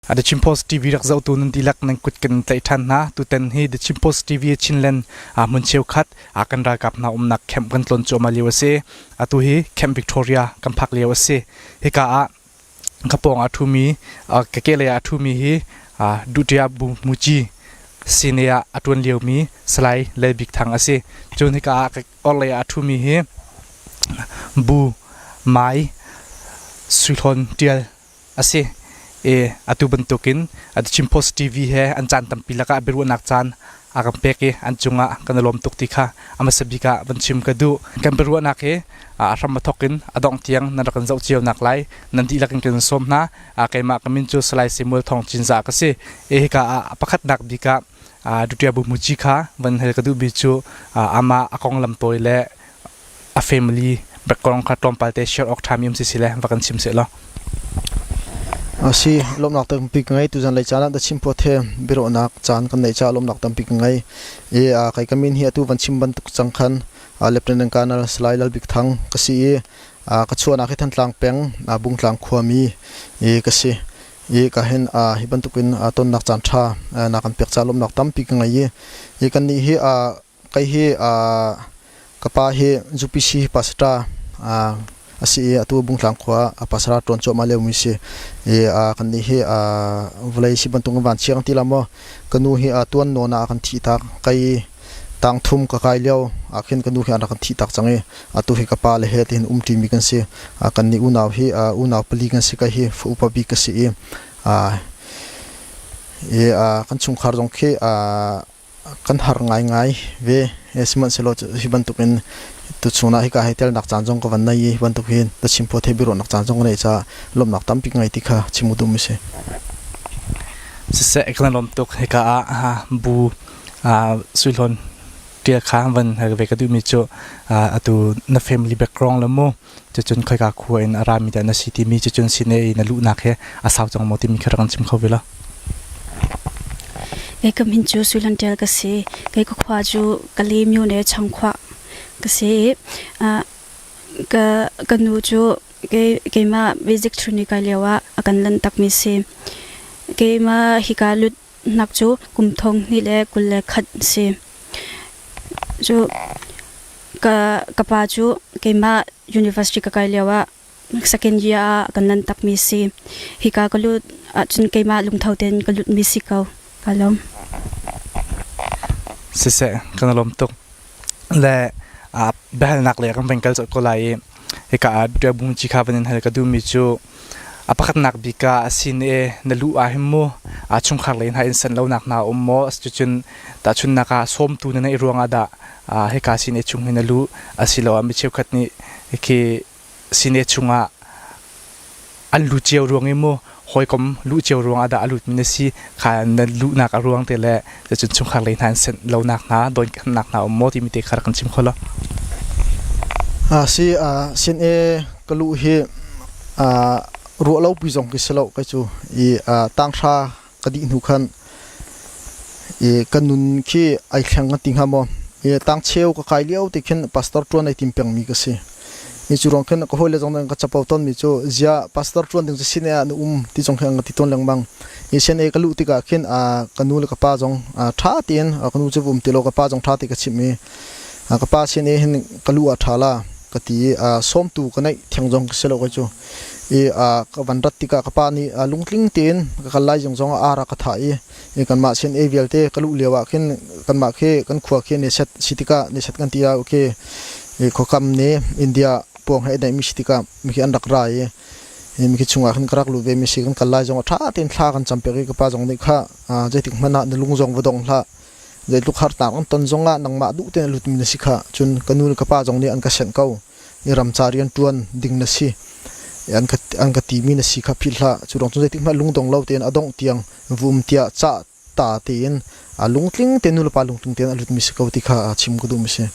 The Chin Post TV rak zohtu nan dihlak nan kut kan tlaih ṭhan hna. Tutan hi The Chin Post TV Chinland hmun cheukhat kan ralkap hna umnak camp kan tlawn cuahmah lio a si. Atu hi Camp Victoria kan phak lio a si. Hika ah ka pawng ah ṭhumi, ka kehlei ah a ṭhumi hi Dutia Bu Muci sine ah a ṭuan liomi Salai Lal Bik Thang a si. Cun hika ah ka orhlei ah a ṭhumi hi Bu Mai Sui Hlawn Ṭial a si. I atu bantukin The Chin Post TV he an caan tampi lakah biaruahnak caan a kan pek i an cungah kan i lawm tuk ti kha a hmasa bik ah van chim ka duh. Kan biaruahnak hi a hram a thawk in a dongh tiang nan rak kan zoh cio nak lai nan dihlak in kan sawm hna. Keimah ka min cu Salai Samuel Thawng Cinzah ka si. I hika ah pakhatnak bik ah Dutia Bu Muci kha van hal ka duhmi cu amah a konglam tawi le a family background kha tlawmpal te share awk ṭhami um si si le va kan chim seh law. Si lawmnak tampi ka ngei tuzan lei caan ah The Chin Post he biaruahnak caan kan neih caah lawmnak tampi ka ngei. I kai ka min hi atu van chim bantuk cang khan Lieutenant Colonel Salai Lal Bik Thang ka si i ka chuahnak hi Thantlang peng Bungtlang khuami ka si. I ka hin hi bantukin tonnak caan ṭha na kan pek caah lawmnak tampi ka ngei i kannih hi Kei hi ka pa hi UPC pastor a si i atu Bungtlang khua ah pastor a ṭuan cuahmah liomi si. I kannih hi vawlei si bantuk in van chiang ti la maw ka nu hi tuan nawn ah a kan thihtak. Kei tang thum ka kai lio ah khin ka nu hi an rak kan thihtak cang i atu hi ka pa le he tihin umṭimi kan si. Kannih unau hi unau pali kan si. Kei hi fa upa bik ka si i kan chungkhar zong khi kan har ngaingai ve. Sihmanhsehlaw hi bantukin tuchun ah hika hei telnak caan zong ka van nei i hi bantuk hin The Chin Post he biaruahnak caan zong ka neih caah lawmhnak tampi ka ngei ti kha chim u duhmi si. Siseh kan lawm tuk hika ah bu Suihlawn ṭial kha van hal ve ka duhmi cu atu na family background le mu cucun khoika khua in a rami dah na si timi cucun sine i na luhnak he a sau cang maw timi kha rak kan chim kho ve la. Kei ka min cu Suilan Ṭial ka si. Kei ka khua cu Kale ne Changkhua ka si i ka ka nu cu keimah basic training kai lio ah a kan lan takmi si. Keimah hika lut nak cu kum thong hnih le 21 si. Cu ka ka pa cu keimah university ka kai lio ah second year ah kan lan takmi si. Hika ka lut ahcun keimah lungtho tein ka lutmi si ko. Ka lawm. Siseh, kan lawm tuk. Le biahalnak le kan van kal colh ko lai i hika ah bung ci kha van in hal ka duhmi cu a pakhatnak bik ah a sin e na lu ah hin mu a chungkhar lei hna in san lonak hna um maw cucun tahchunnak ah sawmtu na neih ruangah dah hika sin e chung hi na lu asiloah mi cheukhat nih khi sine chungah an lu cio ruang i mu hawikom luh cio ruang ah dah a lutmi na si kha na luhnak a ruang te le cun chungkhar lei hna in senh lonak hna dawnkhannak hna um maw timi te kha rak kan chim kho law. Si sin e ka luh hi ruah lo pi zong ki si lo kai cu i tanghra ka dih hnu khan i ka nun khi ai thleng kan ti hnga maw i tangcheu ka kai lio ti khin pastor ṭuan ai tim pengmi ka si i cu ruang khin ka hawile zong nih an ka capo tawnmi cu zia pastor ṭuan ding cu sine ah na um ti zong khi an ka ti tawn lengmang i CNA ka luh tikah khin ka nu le ka pa zong ṭha tein ka nu cu va um ti lo ka pa zong ṭha te ka chimh i ka pa CNA hin ka luh ah ṭha la ka ti i sawmtu ka neih theng zong ka si lo kai cu i ka van rat tikah ka pa nih lungtling tein ka kal lai zong zong ar a ka thah i kanmah sin ei vialte ka luh lio ah khin kanmah khi kan khua khi ni set si tikah ni set kan ti ah okay i khuakam nih India puang he neih mi si tikah mi khi an rak ra i mi khi chungah khin ka rak luh ve mi si kan kal lai zong a ṭha tein thla kan cam piak i ka pa zong nih kha zeitik hmanh ah na lung zong va dong hlah zeitluk harnak an ton zongah nangmah duh tein a lutmi na si kha cun ka nu le ka pa zong nih an ka senh ko i ramca rian ṭuan ding na si an ka an ka timi na si kha philh hlah cu ruang cun zeitik hmanh lungdong lo tein a dongh tiang vum tiah cah ta tein a lungtling te nu le pa lungtling tein a lutmi si ko ti kha chim ka duhmi si.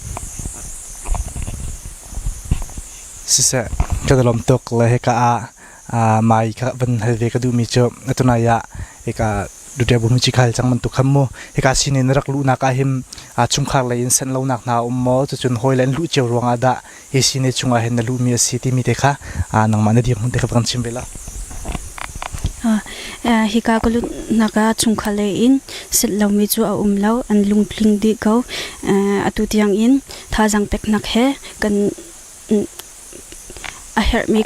Siseh ka lawm tuk le hika ah mai kha van hal ve ka duhmi cu atunai ah hika Duterte bu ci khal cang bantuk kham mu hika sinin rak luhnak ah him chungkhar lei in sen lonak hna um maw cucun hawi le an luh cio ruangah dah hi sine chungah hin na luhmi a si timi te kha nangmah na dirhmun te kha kan chim ve la. Hika ka lutnak ah chungkhar lei in set lomi cu a um lo. An lungtling dih ko. Atu tiang in thazaang peknak he kan a herhmi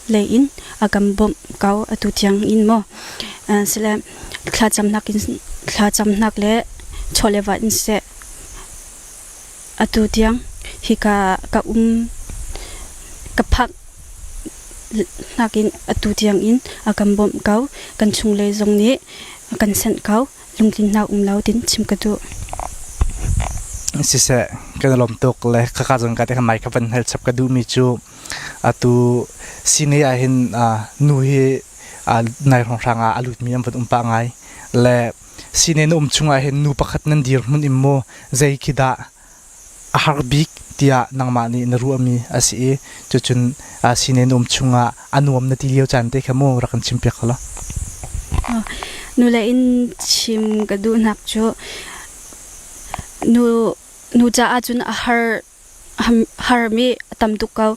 lei in a kan bawmh ko atu tiang in maw. Sile thlacamnak in thlacamnak le chaw le va in siseh atu tiang hika ka um ka phak nakin atu tiang in a kan bawmh ko. Kan chunglei zong nih a kan senh ko. Lungtlinnak um lo tin chim ka duh. Siseh, kan i lawm tuk le khaka zong ka te kha mai ka van hal chap ka duhmi cu atu sine ah hin nu hi nai hrawnghrang ah a lutmi an van um pah ngai le sine na um chungah hin nu pakhat nan dir hmun in maw zei khi dah a har bik tiah nangmah nih na ruahmi a si i cucun sine na um chungah a nuam na ti lio caan te kha mu rak kan chimpiak kho law. Nule in chim ka duhnak cu nu nu caah cun a har harmi a tam tuk ko.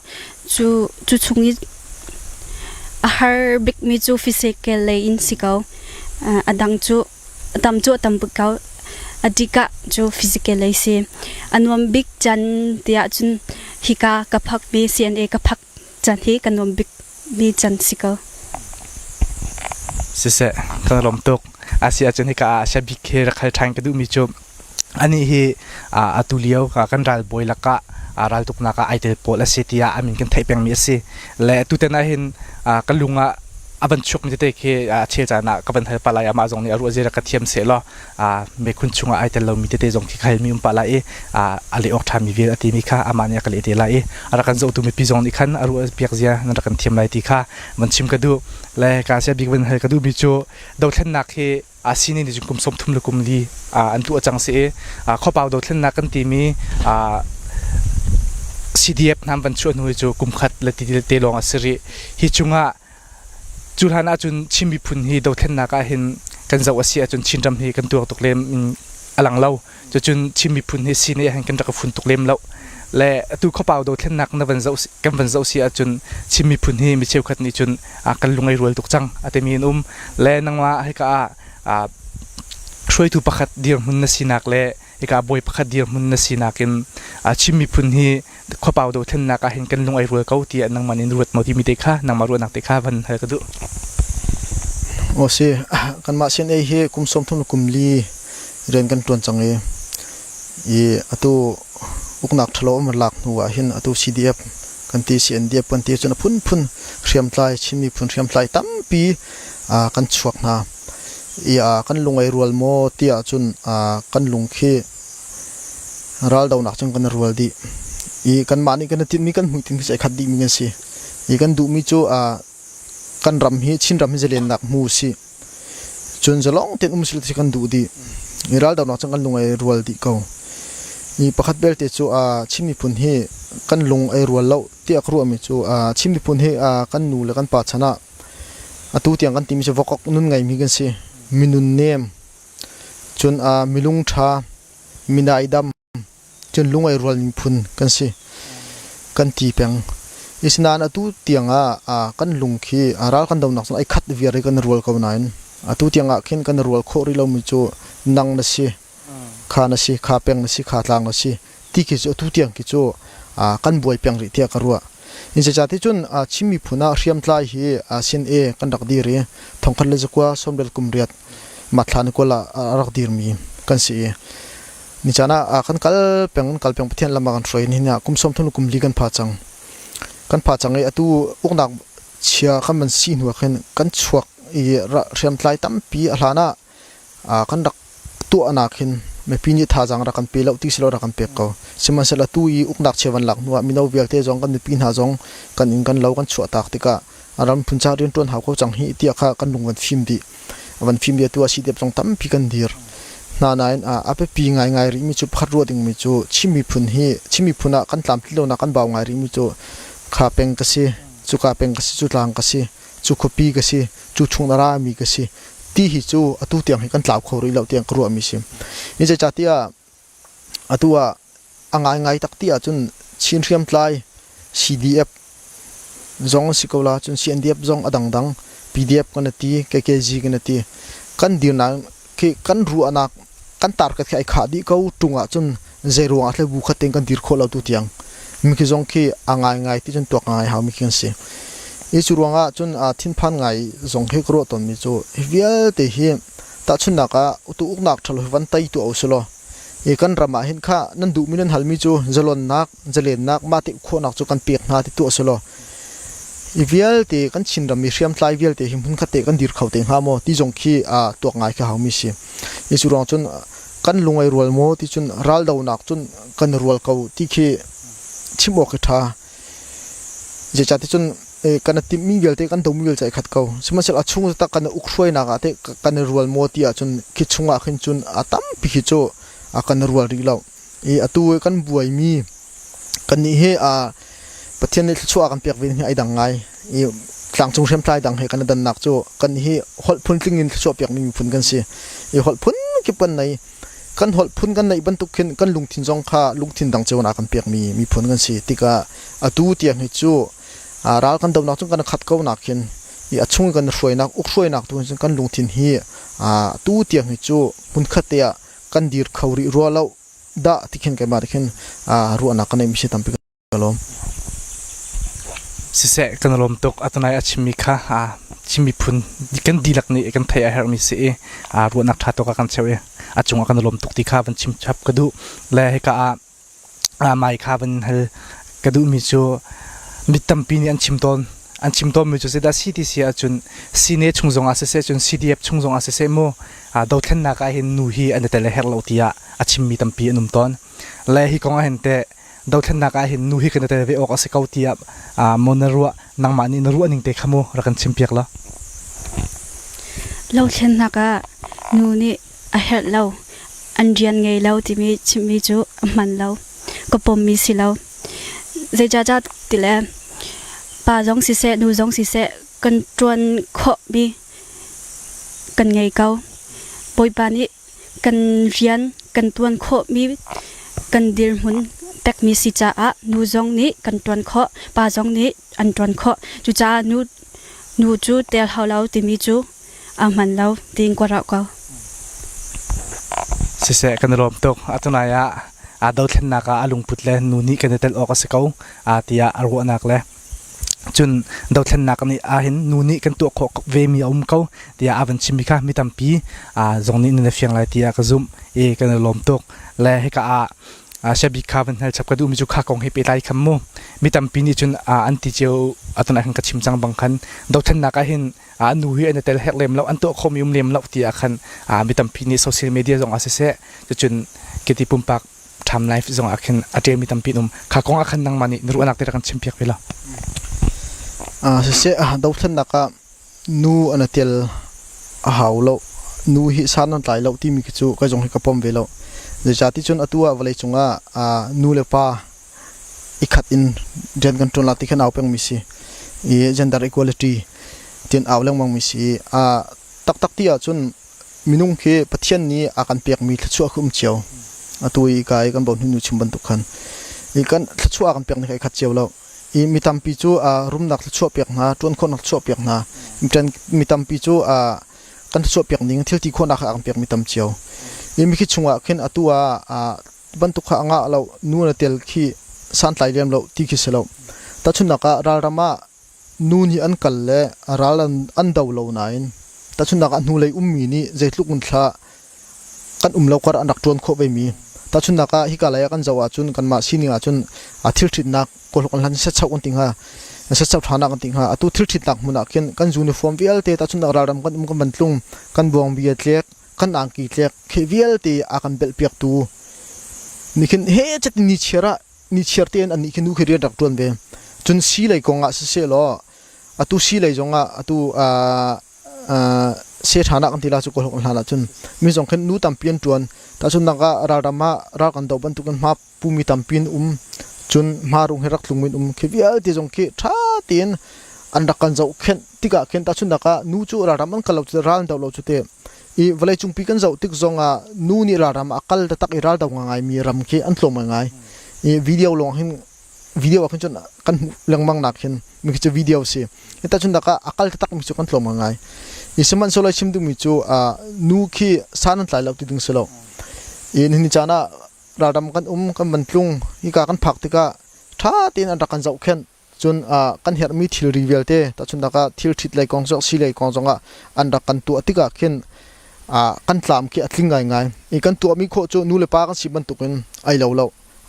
Cu cu chung i a har bikmi cu physical lei in si ko. A dang cu A tam cu a tam bik ko. A dik ah cu physical lei si. A nuam bik can tiah cun hika ka phak mi CNA ka phak can hi ka nuam bik mi can si ko. Siseh, kan lawm tuk. Asi ahcun hika ah sia bik he rak hal ṭhan ka duhmi cu anih hi atu lio kan ralbawi lakah raltuknak ah ai tel pawl a si tiah a min kan theih pengmi a si. Le tutan ahhin ka lung ah a van chuakmi tete khi a chel caan ah ka van hal pah lai amah zong nih a ruah zia ka thiam seh law mekhun chungah ai tel lomi tete zong khi ka halmi um pah lai i a leh awk ṭhami vial a timi kha amah nih a ka leh te lai i a rak kan zohtu mipi zong nih khan a ruah piak zia nan rak kan thiam lai ti kha van chim ka duh. Le ka sia bik van hal ka duhmi cu dothlennak hi a sinin nih cun kum 30 le kum li an tuah cang si i khuapau dothlennak kan timi CDF hna van chuah hnu hi cu kum khat le ti te lawng a si rih. Hi chungah cu hlan ahcun Chin miphun hi dothlennak ah hin kan zoh a si ahcun Chinram hi kan tuar tuk lem in a lang lo. Cucun Chin miphun hi sine ah hin kan rak i fun tuk lem lo. Le atu khuapau dothlennak na van zoh kan van zoh si ahcun Chin miphun hi mi cheukhat nih cun kan lung ai rual tuk cang a timi an um. Le nangmah hika ah hruaitu pakhat dirhmun na sinak le hika bawi pakhat dirhmun na sinak in Chin miphun hi khuapau dothlennak ah hin kan lung ai rual ko tiah nangmah nih na ruat maw timi te kha nangmah ruahnak te kha van hal ka duh. Aw si, kanmah CNA hi kum 30 le kum li rian kan ṭuan cang i i atu uknak ṭhalo an van lak hnu ah hin atu CDF kan ti CNDF kan ti cun a phunphun hriamtlai Chin miphun hriamtlai tampi kan chuak hna. I kan lung ai rual maw ti ahcun kan lung khi raldonak cun kan i rual dih. I kanmah nih kan i tinhmi kan hmuitinh khi cu ai khat dihmi kan si. I kan duhmi cu kan ram hi Chinram hi zalennak hmu usih. Cun zalong tein um sih ti kan duh dih. I raldonak cun kan lung ai rual dih ko. I pakhat belte cu Chin miphun hi kan lung ai rual lo tiah ka ruahmi cu Chin miphun hi kan nu le kan pa chan ah atu tiang kan timi cu vokok nun ngeimi kan si. Minun nem, cun milung ṭha, minaidam, cun lungai rual miphun kan si kan ti peng. Isinain atu tiang ah kan lung khi ral kan donak cun ai khat viar i kan rual ko nain atu tiang ah khin kan rual khawh rih lomi cu nang na si, kha na si, kha peng na si, kha tlang na si ti khi cu atu tiang khi cu kan buai peng rih tiah ka ruah. Zeicahti cun Chin miphun ah hriamtlai hi CNA kan rak dir i thongkhat le zakua sawmriat kum riat Mathla ni kul ah a rak dirmi kan si i Nicaan ah kan kal peng kan kal peng Pathian lam ah kan hruai nihin ah kum 30 kum li kan pha cang. Kan pha cang i atu uknak chia kan van si hnu ah khin kan chuak i hriamtlai tampi a hlan ah kan rak tuahnak hin mipi nih thazaang rak kan pe lo ti si lo rak kan pek ko. Sihmanhsehlaw atu i uknak chia van lak hnu ah mino vialte zong kan mipi hna zong kan inn kan lo kan chuahtak tikah ram phun ca rianṭuan hau ko cang hi tiah kha kan lung van fim dih. Van fim bia tu a si dep zong tampi kan dir. Hna nain a biapi ngaingai rihmi cu pakhat ruah dingmi cu Chin miphun hi Chin miphun ah kan tlamtlin lonak kan bau ngai rihmi cu kha peng ka si, cuka peng ka si, cu tlang ka si, cu khuapi ka si, cu chung na rami ka si ti hi cu atu tiang hi kan tlau kho rih lo tiang ka ruahmi si. Ni zeicahtiah atu ah a ngaingai tak ti ahcun Chin hriamtlai CDF zong si ko la cun CNDF zong a dangdang PDF kan ti, KKG kan ti. Kan dirnak khi kan ruahnak kan target khi ai khah dih ko ṭung ahcun zei ruangah thle bu khat tein kan dir khawh lo tu tiang mi khi zong khi a ngaingai ti cun tuak ngai hau mi khi kan si. Hi cu ruangah cun thinphan ngai zong hi ka ruah tawnmi cu hi vialte hi tahchunhnak ah utu uknak ṭhalo hi van tei tuah usih law i kan ram ah hin kha nan duhmi nan halmi cu zalonnak zalennak mah te khawhnak cu kan pek hna ti tuah usih law hi vialte kan Chinram i hriamtlai vialte hi hmunkhat te kan dir kho te hnga maw ti zong khi tuak ngai khi haumi si. Hi cu ruang cun kan lung ai rual maw ti cun raldonak cun kan rual ko ti khi chim awk hi ṭha. Zeicahti cun kan i timhmi vialte kan domi vialte ai khat ko. Sihmanhsehlaw a chung tak kan i uk hruainak ah teh kan i rual maw ti ahcun khi chungah khin cun a tampi khi cu kan i rual rih lo. I atu i kan buaimi kannih hi Pathian nih thluachuah a kan pek ve hi ai dang ngai. I tlangcung hriamtlai dang he kan i dannak cu kannih hi holh phuntling in thluachuah pekmi miphun kan si. I holh phun kip kan nei. Kan holh phun kan neih bantuk khin kan lungthin zong kha lungthin dang cio in a kan pekmi miphun kan si. Tikah atu tiang hi cu ral kan donak cun kan khat ko nak khin i a chung kan hruainak uk hruainak tu hin kan lungthin hi tu tiang hi cu hmunkhat te ah kan dir kho rih rua lo dah ti khin keimah ti khin ruahnak ka neih mi si tampi ka lawm. Siseh kan lawm tuk atunai a chimmi kha Chin miphun kan dihlak nih kan theih a herhmi si i ruahnak ṭha tuk a kan cheuh i a cungah kan lawm tuk ti kha van chim chap ka duh le hika ah mai kha van hal ka duhmi cu mi tampi nih an chim tawn. An chim tawnmi cu zeidah si ti si ahcun CNA chung zongah siseh cun CDF chung zongah siseh mu dothlennak ah hin nu hi an i tel a herh lo tiah a chimmi tampi an um tawn. Le hi kong ah hin teh dothlennak ah hin nu hi kan i tel ve awk a si ko tiah maw na ruah nangmah nih na ruah ning te kha mu rak kan chimpiak law. Dothlennak ah nu nih a herh lo, an rian ngei lo timi chimmi cu a hman lo, ka pommi si lo. Zeicahtiah tile pa zong siseh, nu zong siseh kan ṭuan khawhmi kan ngei ko. Bawipa nih kan rian kan ṭuan khawhmi kan dirhmun pekmi si caah nu zong nih kan ṭuan khawh, pa zong nih an ṭuan khawh. Cucaah nu nu cu tel hau lo timi cu a hman lo tiin ka ruah ko. Siseh kan i lawm tuk. Atunai ah aa dothlennak ah a lungput le nu nih kan i tel awk a si ko tiah a ruahnak le cun dothlennak nih ahhin nu nih kan tuah khawh vemi a um ko tiah a van chimmi kha mi tampi zong nih nan i fiang lai tiah ka zumh i kan i lawm tuk. Le hika ah Siabik kha van hngal chap ka duhmi cu kha kong he pehtlai kham mu. Mi tampi nih cun an ti cio atun ah khan ka chim cang bang khan dothlennak ah hin an nu hi an i tel herh lem lo an tuah khomi um lem lo ti ah khan mi tampi nih social media zong ah siseh cucun kiti pumpak time life zong ah khin a ṭelmi tampi an um kha kong ah khan nangmah nih na ruahnak te rak kan chimpiak ve lo. Siseh dothlennak ah nu an i tel a hau lo nu hi san an tlai lo timi khi cu kai zong hi ka pom ve lo zeicahti cun atu ah vawlei cungah nu le pa i khat in rian kan ṭuan la ti khan au pengmi si i gender equality tin au lengmang mi si a taktak ti ahcun minung khi Pathian nih a kan pekmi thluachuah khi um cio atu i kai kan bo hnu chim bantuk khan i kan thluachuah a kan pek ni kha i khat cio lo i mi tampi cu a rumnak thluachuah pek hna ṭuan khawhnak thluachuah pek hna mi tampi cu a kan thluachuah pek ning thil ti khawhnak kha a kan pek mi tam cio i mi khi chungah khin atu ah bantuk kha a ngah lo nu na tel khi santlai lem lo ti khi si lo tahchunhnak ah ralram ah nu nih an kal le ral an do lo nain tahchunhnak ah hnulei ummi nih zeitluk in thla kan um lo kar an rak ṭuan khawh ve mi tahchunhnak ah hika lei ah kan zoh ahcun kanmah sining ahcun a thil ṭhitnak kawlhawk kan hlan setsauh kan ti hnga setsauh ṭhanak kan ti hnga atu thil ṭhitnak hmun ah khin kan uniform vialte tahchunhnak ralram kan um kan van tlung kan buangbi a tlek kan angki tlek khi vialte a kan belhpiaktu nih khin he chat ni chiar ah ni chiar tein annih khi nu khi rian rak ṭuan ve cun si lei kong ah siseh law atu si lei zong ah atu se ṭhan ah kan ti la cu kawlhawk hlan ah cun mi zong khin nu tampi an ṭuan tahchunhnak ah ralram ah ral kan doh bantukin hma pumi tampi an um cun hmarung he rak tlung in um khi vialte zong khi ṭha tein an rak kan zohkhenh tikah khin tahchunhnak ah nu cu ralram an kal lo cu ral an do lo cu te i vawlei cungpi kan zoh tik zong ah nu nih ralram a kal taktak i ral do ngai mi ram khi an tlawm ngai i video lawng hin. video ah khin cun kan hmuh lengmang nak hin mi khi cu video si. Hi cun dak ah a kal taktak mi cu kan tlawm ngai. I sihmanhsehlaw chim duhmi cu nu khi san an tlai lo ti ding si lo. I nihin caan ah ralram kan um kan van tlung hika kan phak tikah ṭha tein an rak kan zohkhenh. Cun kan herhmi thilri vialte tahchunhnak ah thil ṭhit lei kong zong si lei kong zongah an rak kan tuah tikah khin kan tlam khi a tling ngaingai. I kan tuahmi khawh cu nu le pa kan si bantukin ai lo lo.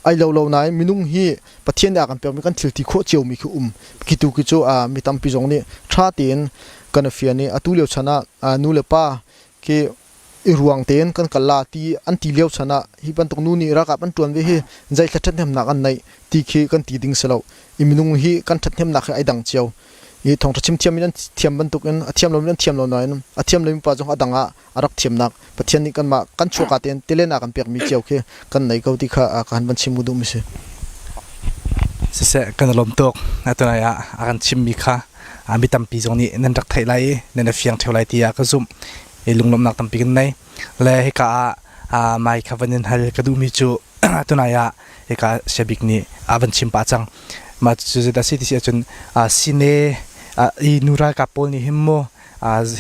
Ai lo lo nain minung hi Pathian nih a kan pekmi kan thil ti khawh ciomi khi um. Khi tu khi cu mi tampi zong nih ṭha tein kan i fian i atu lio chan ah nu le pa khi i ruang tein kan kal la ti an ti lio chan ah hi bantuk nu nih ralkap an ṭuan ve hi zeithla ṭhathnemnak an neih ti khi kan ti ding si lo. I minung hi kan ṭhathnemnak hi ai dang cio. I thawngṭha chim thiam in an thiam bantukin a thiam lomi an thiam lo nain a thiam lomi pa zong a dang ah a rak thiamnak Pathian nih kanmah kan chuahka tein telen a kan pekmi cio khi kan nei ko ti kha ka han van chim duhmi si. Siseh kan i lawm tuk. Atunai ah a kan chimmi kha mi tampi zong nih nan rak theih lai i nan i fiang ṭheo lai tiah ka zumh. I lunglawmhnak tampi kan nei. Le hika ah mai kha van in hal ka duhmi cu tunai ah hika Siabik nih a van chim pah cang. Mah cu zeidah si ti si ahcun sine i nu ralkap pawl nih hin mu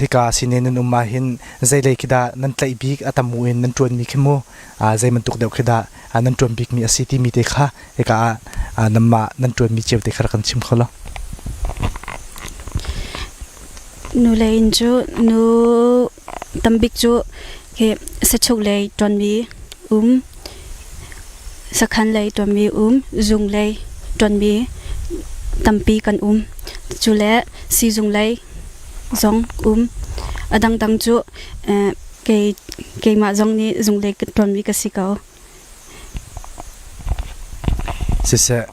hika sine nan um ah hin zeilei khi dah nan tlaih bik a tam in nan ṭuanmi khi mu zei bantuk deuh khi dah nan ṭuan bikmi a si timi te kha hika ah nanmah nan ṭuanmi cio te kha rak kan chim kho law. Nu lei in cu nu tambik cu hi sachuk lei ṭuanmi um, sakhan lei ṭuanmi um, zung lei ṭuanmi tampi kan um. Cule siizung lei zong um. A dangdang cu kei keimah zong nih zung lei ṭuanmi ka si ko. Siseh,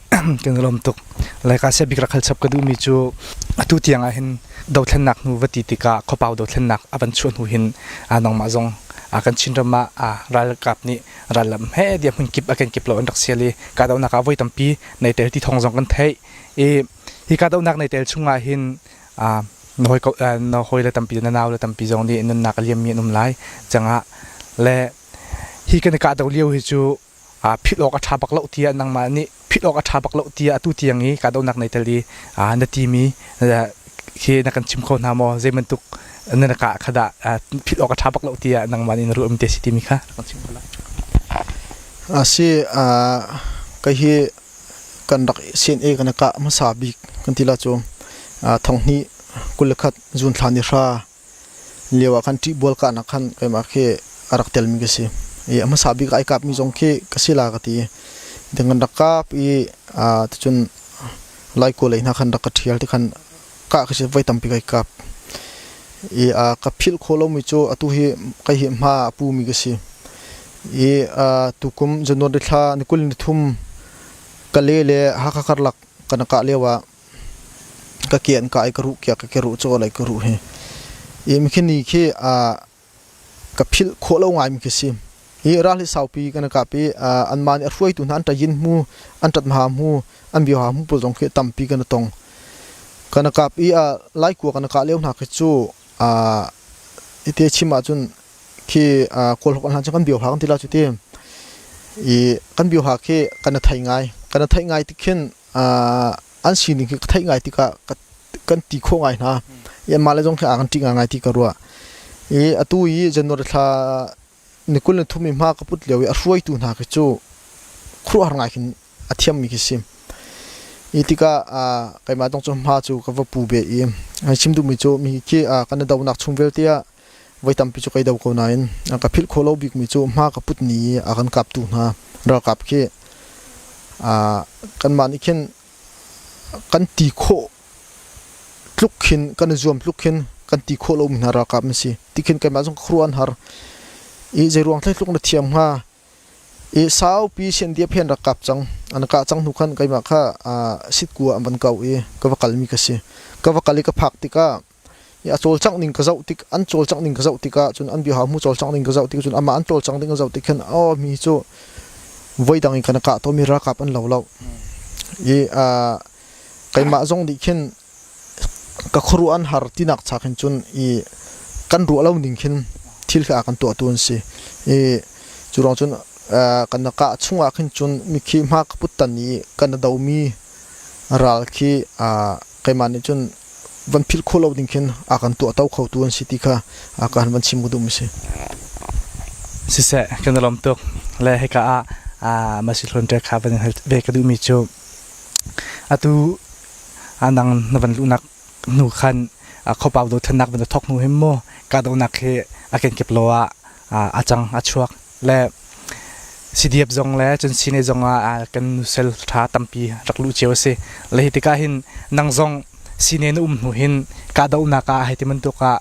kan i lawm tuk. Laika bik rak hal chap ka duhmi cu atu tiang ah hin dothlennak hnu va ti tikah khuapau dothlennak a van chuah hnu hin nangmah zong kan Chinram ah ralkap nih rallam he dia hmun kip a kenkip lo an rak sial i kahdohnak ah voi tampi nei tel ti thawng zong kan theih i hi kahdohnak nei tel chungah hin na hawi na hawi le tampi na nau le tampi zong nih nunnak a liammi an um lai cangah le Hi kan i kahdo lio hi cu philh awk a ṭha bak lo tiah nangmah nih philh awk a ṭha bak lo tiah atu tiang i kahdohnak nei tel i na timi khi na kan chim kho hna maw? Zei bantuk na kah kha dah philh awk a ṭha bak lo tiah nangmah nih na ruahmi te si timi kha kan chim kho la. A si kei hi kan rak CNA kan i kah hmasa bik kan ti la cu thonghnih 21 June thla ni hra lio ah khan ṭihbual kahnak khan keimah khi a rak telmi ka si. I a hmasa bik ai kapmi zong khi ka si la ka ti. Ding kan rak kap i ticun Laikua lei hna khan rak ka ṭhial ti khan kah ka si voi tampi kai kap. I ka philh khawh lomi cu atu hi kai hi hma a pumi ka si. I tukum January thla ni 23 Kale le Hakha karlak kan kah lio ah ka ke an kah i ka ruh kiak ka ruh caw lei ka ruh hi i mikhi ni khi ka philh khawh lo ngai mi khi si hi ral hi saupi kan kap i anmah nih a hruaitu hna an ṭayin hmu an ṭat-hma hmu an bioha hmu pawl zong khi tampi kan tong kan kap i laikua kan kah lio hna khi cu ite chim ahcun khi kawlhawk an hlan cu kan bioha kan ti la cu ti i kan bioha khi kan thei ngai kan thei ngai tik khin an sining khi ka theih ngai tikah kan ti khawh ngai hna. I anmah le zong khi a kan ṭih ngai ti ka ruah. I atu i January thla ni 23 i hma ka put lio i a hruaitu hna khi cu khuaruahhar ngai khin a thiammi khi si. I tikah keimah zong cu hma cu ka va pu ve i chim duhmi cu mi khi kan i donak chung vialte ah voi tampi cu kai do ko nain ka philh khawh lo bikmi cu hma ka put ni i a kan kaptu hna ralkap khi kanmah nih khin kan ti khawh tluk khin kan i zuam tluk khin kan ti khawh lomi hna ralkap an si. Tikhin keimah zong ka khuaruah an har. I zeiruang thlei tluk na thiam hnga? I saupi siandiap he an rak kap cang. An kah cang hnu khan keimah kha sitkua an van kau i ka va kalmi ka si. Ka va kal i ka phak tikah a cawlcangh ning ka zoh tik an cawlcangh ning ka zoh tikah cun an biahau mu cawlcangh ning ka zoh tik cun amah an cawlcangh ding ka zoh tik khin oh mi cu voi dang in kan kah tawmi ralkap an lo lo i keimah zong nih khin ka khuaruah an har tinak cha khin cun i kan ruah lo ning khin thil kha kan tuah tu an si i cu ruang cun kan kah chungah khin cun mikhi hma ka put tan i kan do mi. Ral khi keimah nih cun van philh khawh lo ding khin a kan tuahto khotu an si ti kha ka han van chim ka duhmi si. Siseh, kan i lawm tuk. Le hika ah Masi Hlawn Ṭe kha van in hal ve ka duhmi cu atu nang na van luhnak hnu khan khuapau dothlennak van thok hnu hin mu kahdohnak hi a kenkip lo ah a cang a chuak le CDF zong le cun CNA zong ah kan nusel ṭha tampi rak luh cio a si. Le hi tikah hin nang zong CNA na um hnu hin kahdohnak ah hei ti bantuk ah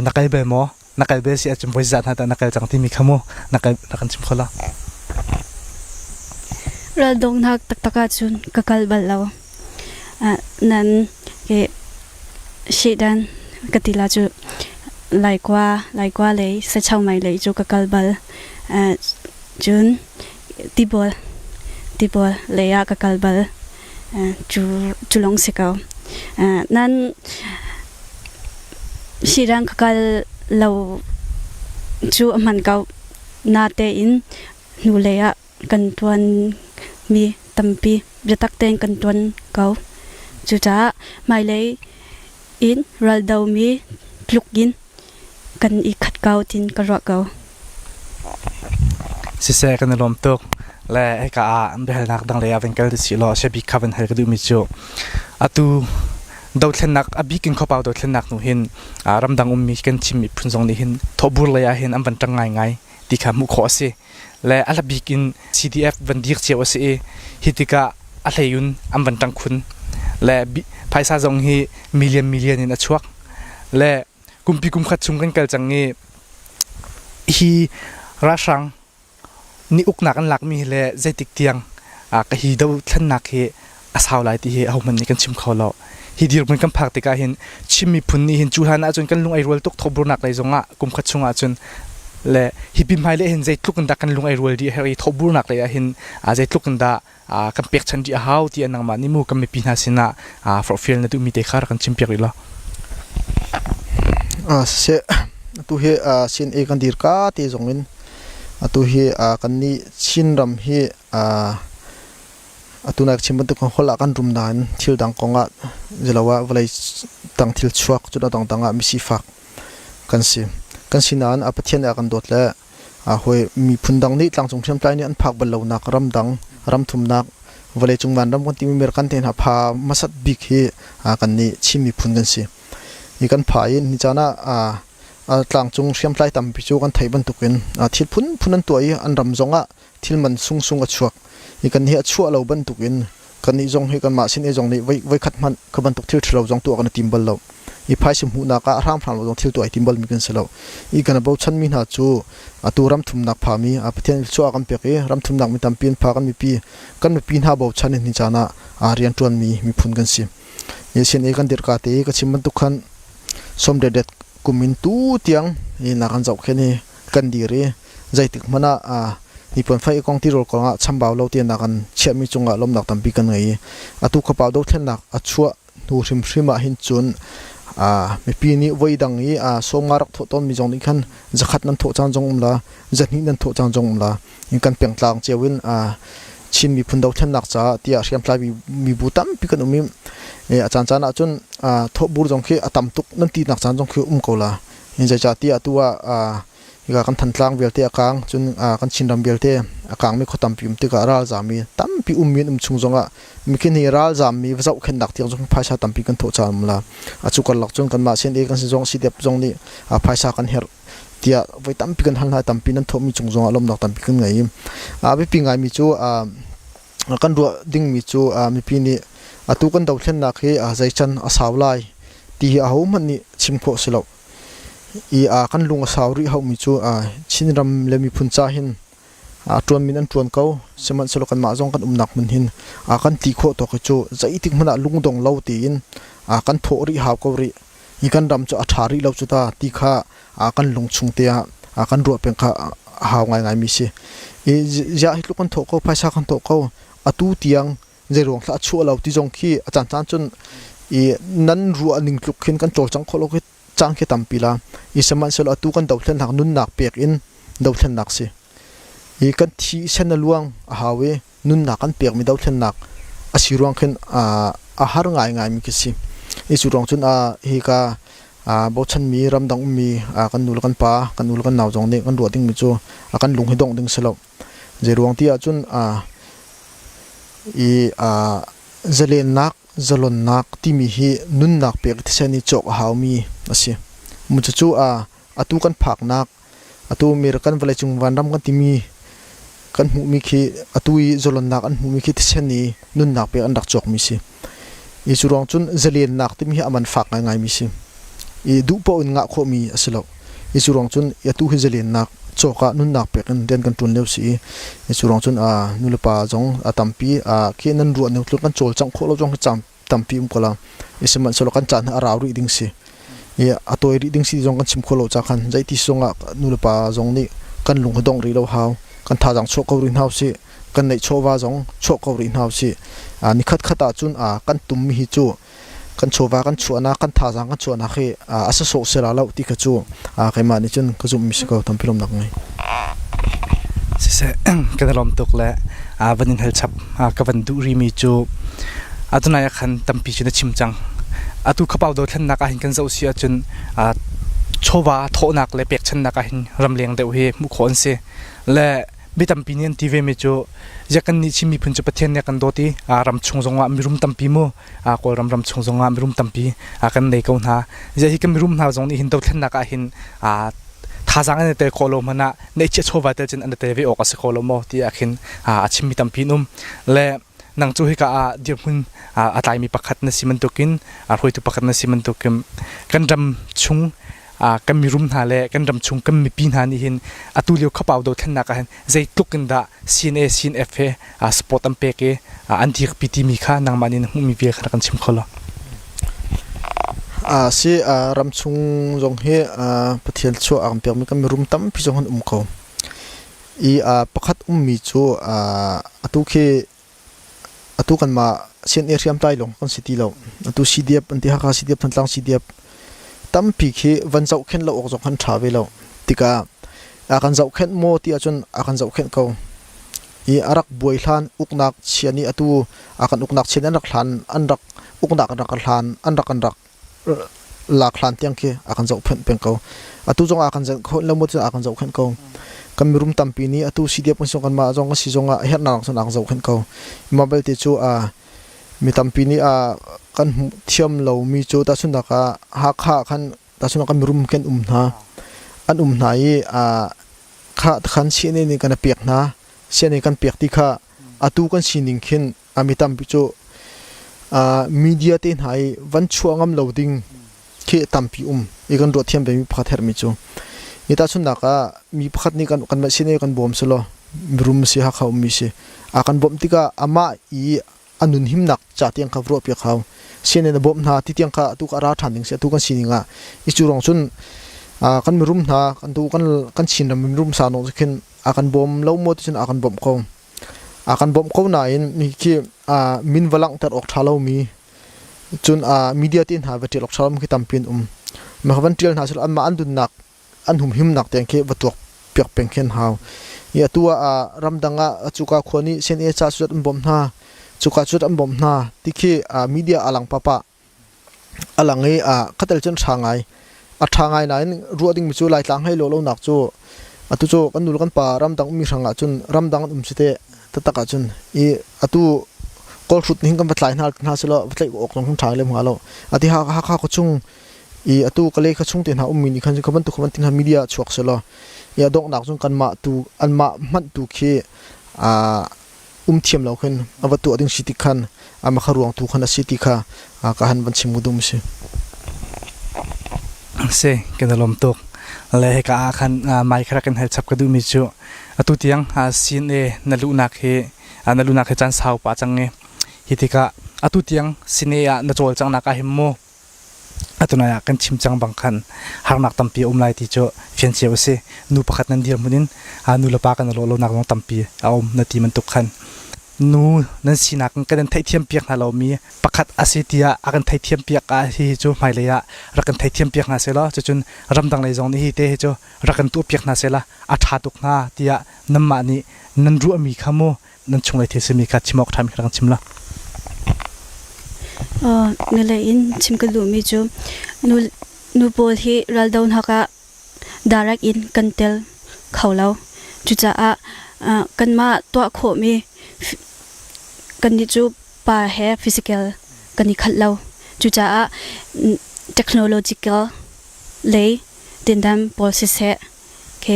na kal bel maw? Na kal bel si ahcun voi zat hna dah na kal cang timi kha mu na kal na kan chim kho lo. Ral donghnak taktak ahcun ka kal bal lo. Nan ke Shedan ka ti la cu Laikua Laikua lei Sachau-mai lei cu ka kal bal. Cun Tibol Tibol lei ah ka kal bal. Cu cu lawng si ko. Nan Shedan ka kal lo cu a hman ko. Natein hnulei ah kan ṭuanmi tampi biatak tein kan ṭuan ko. Cucaah hmailei in raldomi tluk in kan i khat ko tiin ka ruah ko. Siseh kan i lawm tuk. Le hika ah biahalnak dang lei ah van kal ti law siabik kha van hal ka duhmi cu atu dothlennak a bik in khuapau dothlennak hnu hin ramdang ummi kan Chin miphun zong nih hin thawhbur lei ah hin an van ṭang ngaingai ti kha hmuh khawh a si. Le a bik in CDF van dir cio a si i hi tikah a hleiun an van ṭang khun. Le phaisa zong hi million million in a chuak. Le kumpi kum khat chung kan kal cang i hi ralhrang nih uknak an lakmi hi le zeitik tiang ka hi dothlennak hi a sau lai ti hi ahohmanh nih kan chim kho lo. Hi dirhmun kan phak tikah hin Chin miphun nih hin cu hlan ahcun kan lung ai rual tuk thawhburnak lei zongah kum khat chung ahcun le hi pi hmai le hin zeitluk in dah kan lung ai rual dih a herh i thawhburnak lei ah hin zeitluk in dah kan pekchanh dih a hau ti nangmah nih mu kan mipi hna sinah forhfial na duhmi te kha rak kan chimpiak rih law. Siseh atu hi CNA kan dir ka te zong in atu hi kan nih Chin ram hi Atu na chim bantuk holh ah kan rum nain thil dang kong ah ziloah vawlei tang thil chuak cu dangdang ah misifak kan si. Kan si nain a Pathian nih a kan dawt le hawi miphun dang nih tlangcung hriamtlai nih an phak bal lonak ramdang ramthumnak vawleicung vanram kan timi American te hna pha hmasat bik hi kan nih Chin miphun kan si. Hi kan pha i ni caan ah tlangcung hriamtlai tampi cu kan theih bantukin thil phunphun an tuah i an ram zong ah thil man sungsung a chuak i kan hi a chuah lo bantukin kannih zong hi kanmah sin i zong nih voi khat hmanh kha bantuk thil ṭhalo zong tuah kan i tim bal lo i phaisa hmuhnak ah hramhram lo zong thil tuah i tim balmi kan si lo i kan bochanmi hna cu atu ram thumnak phami a Pathian chuah kan pek i ram thumnak mi tampi an pha kan mipi kan mipi hna bochan in ni caan ah rian ṭuanmi miphun kan si ni sin i kan dirka te ka chim bantuk khan som det kum in tu tiang i na kan zohkhen i kan dir i zeitik hmanh ah hnipuan fai kong tirawl kong ah chambau lo tinak an chiahmi cungah lawmnak tampi kan ngei i atu khuapau dothlennak a chuah hnu hrimhrim ah hin cun mipi nih voi dang i sawmnga rak thawh tawnmi zong nih khan zakhat nan thawh caan zong um la zahnih nan thawh caan zong um la in kan pengtlang cio in Chin miphun dothlennak caah tiah hriamtlai mibu tampi kan um i a caan caan ah cun thawhbur zong khi a tam tuk nan tinak caan zong khi um ko la zeicahtiah atu ah hika kan Thantlang vialte a kaang cun kan Chinram vialte a kaangmi khua tampi um tikah ralzaammi tampi ummi an um chung zongah mikhin hi ralzaammi va zohkhenhnak tiang zong phaisa tampi kan thawh caan um la a cu karlak cun kanmah CNA kan si zong CDF zong nih phaisa kan herh tiah voi tampi kan hal hna tampi nan thawhmi cung zongah lawmnak tampi kan ngei a biapi ngaimi cu kan ruah dingmi cu mipi nih atu kan dothlennak hi zeican a sau lai ti hi ahohmanh nih chim khawh si lo i kan lung a sau rih haumi cu Chinram le miphun ca hin ṭuan min an ṭuan ko sihmanhsehlaw kanmah zong kan umnak hmun hin kan ti khawh tawk hi cu zeitik hmanh ah lungdong lo tein kan thawh rih hau ko rih hi kan ram cu a ṭha rih lo cu ta ti kha kan lung chung te ah kan ruah peng kha a hau ngaingai mi si i ziah hi tluk kan thawh ko phaisa kan thawh ko atu tiang zeiruang thlah a chuah lo ti zong khi a caan caan cun i nan ruah ning tluk khin kan cawlcang khawh lo khi caan khi tampi la i sihmanhsehlaw atu kan dothlennak nunnak pek in dothlennak si i kan thi sen a luang a hau i nunnak kan pekmi dothlennak a si ruang khin. a har ngaingai mi khi si. I cu ruang cun hika bochanmi ramdang ummi kan nu le kan pa, kan u le kan nau zong nih kan ruah dingmi cu a kan lung hi dongh ding si lo. Zei ruang ti ahcun i zalennak, zalonnak timi hi nunnak pek thisen i cawk a haumi a si. Mu cucu atu kan phaknak atu American vawleicung vanram kan timi kan hmuhmi khi atu i zalonnak an hmuhmi khi thisen i nunnak pek an rak cawkmi si. I cu ruang cun zalennak timi hi a man fak ngaingaimi si. I duh paoh in ngah khawhmi a si lo. I cu ruang cun atu hi zalennak cawk ah nunnak pek in rian kan ṭuan lio si i i cu ruang cun nulepa zong a tampi khi nan ruah ning tluk kan cawlcangh khawh lo zong hi tampi um ko la. I sihmanhsehlaw kan caan hi a rau rih ding si. I a tawi rih ding si zong kan chim kho lo ca khan zeiti zongah nulepa zong nih kan lung hi dongh rih lo hau. Kan thazaang chuah ko rih hna usih. Kan neih chawva zong chuah ko rih hna usih. Nikhat khat ahcun kan tummi hi cu kan chawva kan chuahnak kan thazaang kan chuahnak hi a sasawh sela lo ti kha cu keimah nih cun ka zumhmi si ko tampi lawmnak ngei. Siseh kan i lawm tuk le van in hal chap ka van duh rimi cu atunai ah khan tampi cu na chim cang. Atu khapau dothlennak ah hin kan zoh si ahcun chawva thawhnak le pekchannak ah hin ramleng deuh hi hmuh khawh an si. Le mi tampi nih an ti ve mi cu ziak kan nih Chin miphun cu Pathian nih a kan dawt i ram chung zongah mirum tampi mu Kawlram ram chung zongah mirum tampi kan nei ko hna. Ziah hi kan mirum hna zong nih hin dothlennak ah hin thazaang an i tel khawh lo hmanh ah neihchiah chawva tel cun an i tel ve awk a si kho lo maw ti ah khin a chimmi tampi an um. Le nang cu hika ah dirhmun a tlaimi pakhat na si bantukin hruaitu pakhat na si bantukin kan ram chung kan mirum hna le kan ram chung kan mipi hna nih hin atu lio khapau dothlennak ah hin zeitluk in dah CNA CNF he support an pek i an dirpi timi kha nangmah nih na hmuhmi bia kha kan chim kho lo. Si ramchung zong hi Pathian chuah a kan pekmi kan mirum tampi zong an um ko. I pakhat ummi cu atu khi atu kanmah CNA hriamtlai lawng kan si ti lo. Atu CDF an ti Hakha CDF Thantlang CDF tampi khi van zohkhenh lo awk zong kan ṭha ve lo. Tikah a kan zohkhenh maw ti ahcun a kan zohkhenh ko. I a rak buai hlan uknak chia nih atu a kan uknak chia nih an rak hlan an rak uknak an rak hlan an rak an rak lak hlan tiang khi a kan zohkhenh peng ko. Atu zong a kan zohkhenh lo maw cu a kan zohkhenh ko. Kan mirum tampi nih atu CDF kan sung kanmah zong kan si zong ah a herhnak cun a kan zohkhenh ko. Mah belte cu a mi tampi nih a kan hmuh thiam lomi cu tahchunhnak ah Hakha khan tahchunhnak kan mirum kan um hna. An um hna i a kha khan CNA nih kan pek hna. CNA kan pek ti kha atu kan sining khin a mi tampi cu media te hna i van chuah ngam lo ding khi tampi um i kan ruah thiam ve mi pakhat herhmi cu ni tahchunhnak ah mi pakhat nih kan kan sin i kan bawm selaw mirum si Hakha ummi si a kan bawmh tikah amah i a nun himnak ca tiang kha ruah piak hau sian in a bawmh hna ti tiang kha atu ka ra ṭhan ding si atu kan sining ah i cu rong cun kan mirum hna kan tu kan kan Chin ram mirum sa no khin a kan bawm lo maw ti cun a kan bawmh ko A kan bawmh ko nain mi khi min va langhter awk ṭha lomi cun media te hna va ṭial awk ṭha lomi khi tampi an um. Mah van ṭial hna selaw anmah an dunnak an humhimnak tiang khi va tuak piak peng khi an hau. I atu ah ramdang ah cuka khua nih CNA ca cu an bawmh hna, cuka cu an bawmh hna ti khi media a lang pahpah. A lang i khatel cun ṭha ngai. A ṭha ngai nain ruah dingmi cu Laitlang hei lawh lonak cu atu cu kan nu le kan pa ramdang ummi hrang ah cun ramdang an um si teh taktak ahcun i atu Kawlhrut nih hin kan va tlai hna hna selaw va tlaih awk zong ṭha lem hnga lo. Ati Hakha khuachung i atu Kalay khuachung te hna ummi nih khan kha bantuk kha van ti hna media chuak selaw i a donghnak cun kanmah tu anmah hmanh tu khi um thiam lo khin a va tuah ding si ti khan ama kha ruang tu khan a si ti kha ka han van chim dum si. Si kan i lawm tuk. Le hika ah khan mai kha kan hal chap ka duhmi cu atu tiang CNA na luhnak hi na luhnak hi caan sau pah cang i hi tikah atu tiang CNA ah na cawlcanghnak ah hin mu Atunai ah kan chim cang bang khan harnak tampi a um lai ti cu fian cio a si. Nu pakhat nan dirhmun in nu le pa kan i lawh lonak zong tampi a um na ti bantuk khan nu nan sinak in kan in theihthiam piak hna lomi pakhat a si tiah a kan theihthiam piak ah hihi cu hmailei ah rak kan theihthiam piak hna sehlaw cucun ramdang lei zong nih hi te hi cu rak kan tuah piak hna sehlaw a ṭha tuk hnga tiah nanmah nih nan ruahmi kha mu nan chunglei thil simi kha chim awk ṭhami kha rak chim la. Nulei in chim ka duhmi cu nu nu pawl hi raldohnak ah direct in kan tel kho lo. Cucaah kanmah tuah khawhmi kannih cu pa he physical kan i khat lo. Cucaah technological lei tindan pawl siseh khi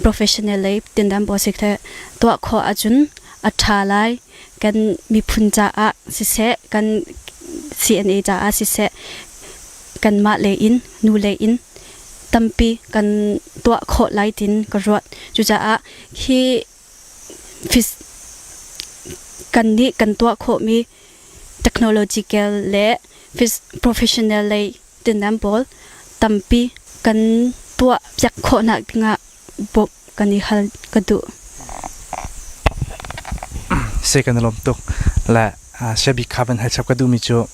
professional lei tindan pawl siseh tuah khawh ahcun a ṭha lai. Kan miphun caah siseh, kan CNA caah siseh, kanmah lei in, nu lei in tampi kan tuah khawh lai tin ka ruat. Cucaah hi kannih kan tuah khawhmi technological le professional lei tinam pawl tampi kan tuah piak khawhnak dingah bawmh kan i hal ka duh. Se kan lawm tuk le siabi kha van hal chap ka duhmi cu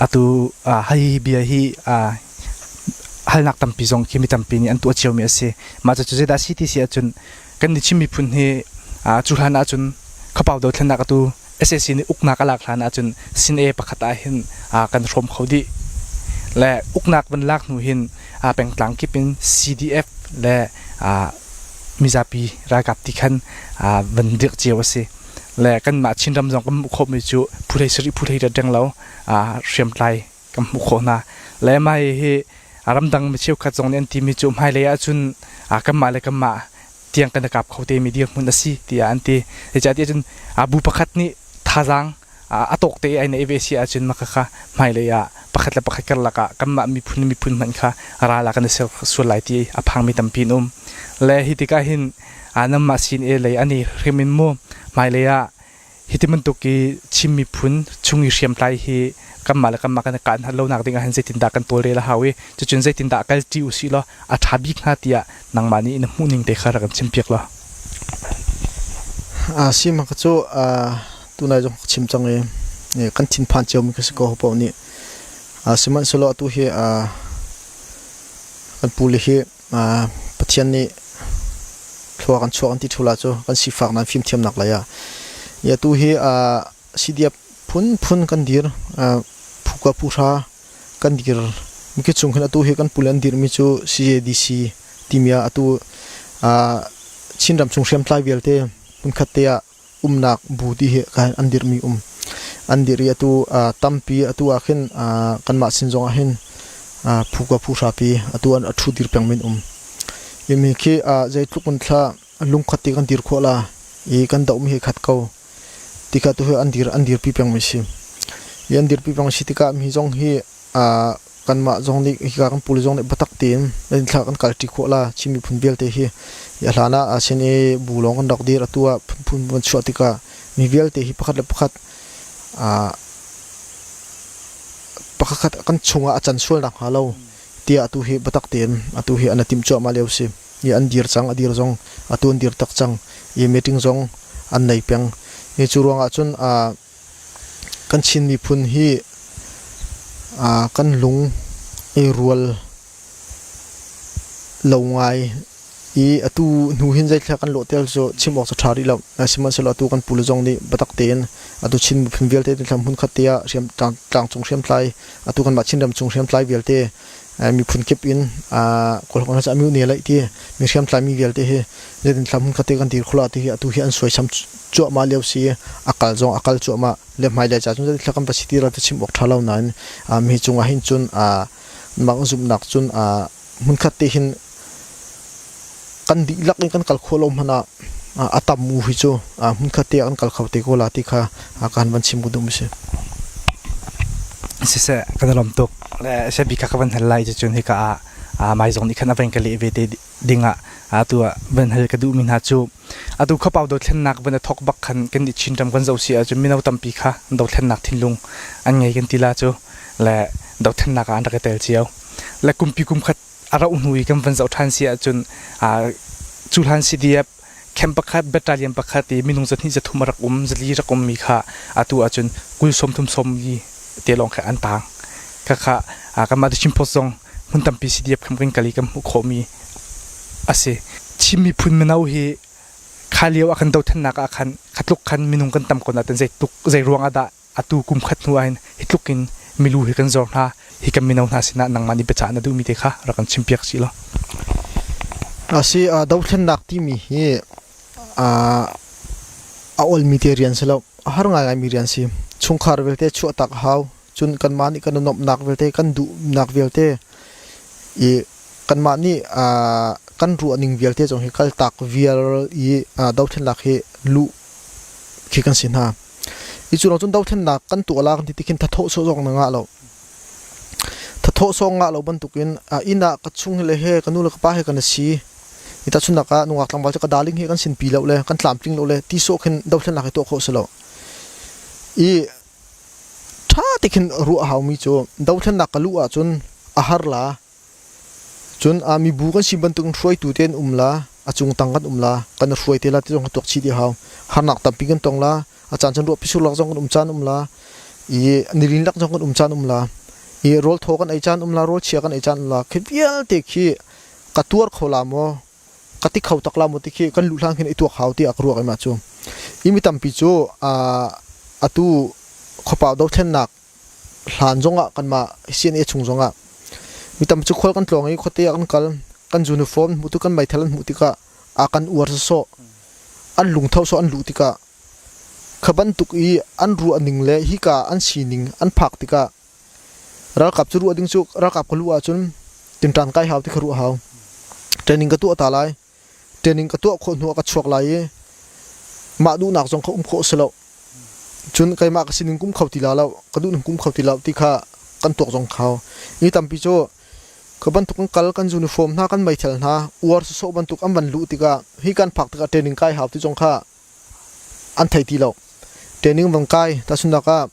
atu hi bia hi halnak tampi zong khi mi tampi nih an tuah ciomi a si. Mah cu zeidah si ti si ahcun kan ni Chin miphun hi cu hlan ahcun khuapau dothlennak atu SAC nih uknak a lak hlan ahcun sin-e pakhat ah hin kan hrawm kho dih. Le uknak van lak hnu hin pengtlang kip in CDF le mizapi ralkap ti khan van dirh cio a si. Le kanmah Chinram zong kan hmuh khawhmi cu phu hlei sarih phu hlei riat reng lo hriamtlai kan hmuh khawh hna. Le mah hi ramdang mi cheukhat zong nih an timi cu hmailei ahcun kanmah le kanmah tiang kan i kap kho te mi dirhmun a si tiah an ti. Zeicahtiah cun bu pakhat nih thazaang a tawk te ai neih ve si ahcun maka kha hmailei ah pakhat le pakhat karlak ah kanmah miphun miphun hmanh kha ral ah kan i ser sual lai ti a phangmi tampi an um. Le hi tikah hin nanmah sin e lei an i hrim in mu hmailei ah Hiti bantuk i Chin miphun chung i hriamtlai hi kanmah le kanmah kan i kaan lonak ding ah hin zeitindah kan tawlrel a hau i cucun zeitindah kal ṭi usih law a ṭha bik hnga tiah nangmah nih na hmuhning te kha rak kan chimpiak law. Si ma ka cu tunai zong ka chim cang i kan thinphan ciomi ka si ko paoh nih sihmanhsehlaw atu hi kan pule hi Pathian nih thlua kan chuah kan ti ṭhula cu kan sifak nan fimthiamnak lei ah. Atu hi CDF phunphun kan dir. Phuka phuhra kan dir. Mikhi chung khin atu hi kan pule an dirmi cu CJDC timi ah atu Chinram chung hriamtlai vialte hmunkhat te ah umnak bu ti hi an dirhmi um. An dirh i atu tampi atu ah khin kanmah sin zong ah hin phu ka phu hrapi atu an a ṭhu dir peng min um. Imi khi zeitluk in thla lungkhat ti kan dir khawh la i kan dohmi hi khat ko. Tikha tu hi an dir an dirpi pengmi si. I an dirpi peng si tikah mi zong hi kanmah zong nih hika kan pule zong nih biatak tein thla kan kalṭi khawh la Chin miphun vialte hi a hlan ah sin i bu lawng kan rak dir atu ah phunphun van chuah tikah mi vialte hi pakhat le pakhat pakhat kan chungah a can sual nakhnga lo tiah atu hi biatak tein atu hi an i timh cuahmah lio si i an dir cang a dir zong atu an dir tak cang i meeting zong an nei peng i cu ruangah cun Kan Chin miphun hi kan lung i rual lo ngai i atu hnu hin zeithla kan lawhter cu chim awk cu ṭha rih lo. Sihmanhsehlaw atu kan pule zong nih biatak tein atu Chin miphun vialte hmunkhat te ah tlangcung hriamtlai atu kanmah Chinram chung hriamtlai vialte miphun kip in Kawlholh cu a myu ne laih ti mi hriamtlai mi vialte hi zeitin thla hmun khat te kan dir khula ti hi atu hi an suaisam cuahmah lio si a kal zong a kal cuahmah le hmailei ca cun zeitin thla kan va si ti ral chim awk ṭha lo nain mi cungah hin cun mak zumhnak cun hmunkhat te hin kan dihlak in kan kal khawh lo hmanh ah a tam mu hi cu hmunkhat te ah kan kal kho te ko la ti kha kan van chim ka duh mi si. Siseh kan i lawm tuk. Le siapi kha ka van hal lai cucun hika ah mai zong nih khan a van ka leh ve te ding ah atu ah van hal ka duhmi hna cu atu khuapau dothlennak van i thawk bak khan kan i Chinram kan zoh si ahcun mino tampi kha dothlennak thinlung an ngei kan ti la cu le dothlennak ah an rak i tel cio. Le kumpi kum khat a rauh hnu i kan van zoh ṭhan si ahcun cu hlan CDF camp pakhat battalion pakhat i minung zahnih zathum a rak um zali rak ummi kha atu ahcun kul sawmthum sawmli te lawng kha an taang khakha kanmah The Chin Post zong hmun tampi CDF camp kan kal i kan hmuh khawhmi a si. Chin miphun mino hi kha lio a kan dothlennak ah khan kha tluk khan minung kan tam ko nain zeitluk zei ruang ah dah atu kum khat hnu ah hin hi tluk in Milu hi kan zor hna. Hi kan mino hna sinah nangmah nih biacah na duhmi te kha rak kan chimpiak chih law. Asi dothlennak timi hi a olmi te rian si lo. A har ngaingaimi rian si. Chungkhar vialte chuahtak a hau. Cun kanmah nih kan i nuamhnak vialte, kan duhnak vialte i kanmah nih kan ruahning vialte zong hi kaltak vial i dothlennak hi luh khi kan si hna. I cu lawng cun dothlennak kan tuah la kan ti tikhin thathawh sawh zong na ngah lo. Thathawh sawh ngah lo bantukin inn ah ka chung le he ka nu le ka pa he kan i si. I tahchunhnak ah nungak tlangval cu ka darling he kan sinpi lo le kan tlamtling lo le ti sawh khin dothlennak hi tuah khawh si lo. I ṭha te khin ruah a haumi cu dothlennak ka luh ahcun a har la. Cun mibu kan si bantukin hruaitu te an um la, a cung tang kan um la, kan i hruai te la ti zong kha tuak chih dih a hau. Harnak tampi kan tong la, a caan cun ruahpi sur lak zong kan um caan um la, i nilin lak zong kan um caan um la, i rawl thaw kan ei caan um la, rawl chia kan ei caan um la. Khi vialte khi ka tuar kho la maw, ka ti kho tak la maw ti khi kan luh hlan khin i tuak hau tiah ka ruak i mah cu. I mi tampi cu atu khuapau dothlennak hlan zongah kanmah CNA chung zongah mi tam cu khual kan tlawng i khuate ah kan kal kan uniform hmuh tu kan meithal an hmuh tikah a kan uar sawsawh an lungtho sawh an luh tikah kha bantuk i an ruah ning le hika an sining an phak tikah ralkap cu ruah ding cu ralkap ka luh ahcun tinṭan kai hau ti kha ruah hau training ka tuah ta lai training ka tuah khawh hnu ah ka chuak lai i mah duhnak zong kha um khawh si lo. Cun keimah ka sining kum kho ti la lo, ka duhning kum kho ti lo ti kha kan tuak zong khau. Mi tampi cu ka bantuk kan kal kan uniform hna kan meithal hna uar sawsawh bantuk an van luh tikah hi kan phak tikah training kai hau ti zong kha an thei ti lo. Training van kai tahchunhnak ah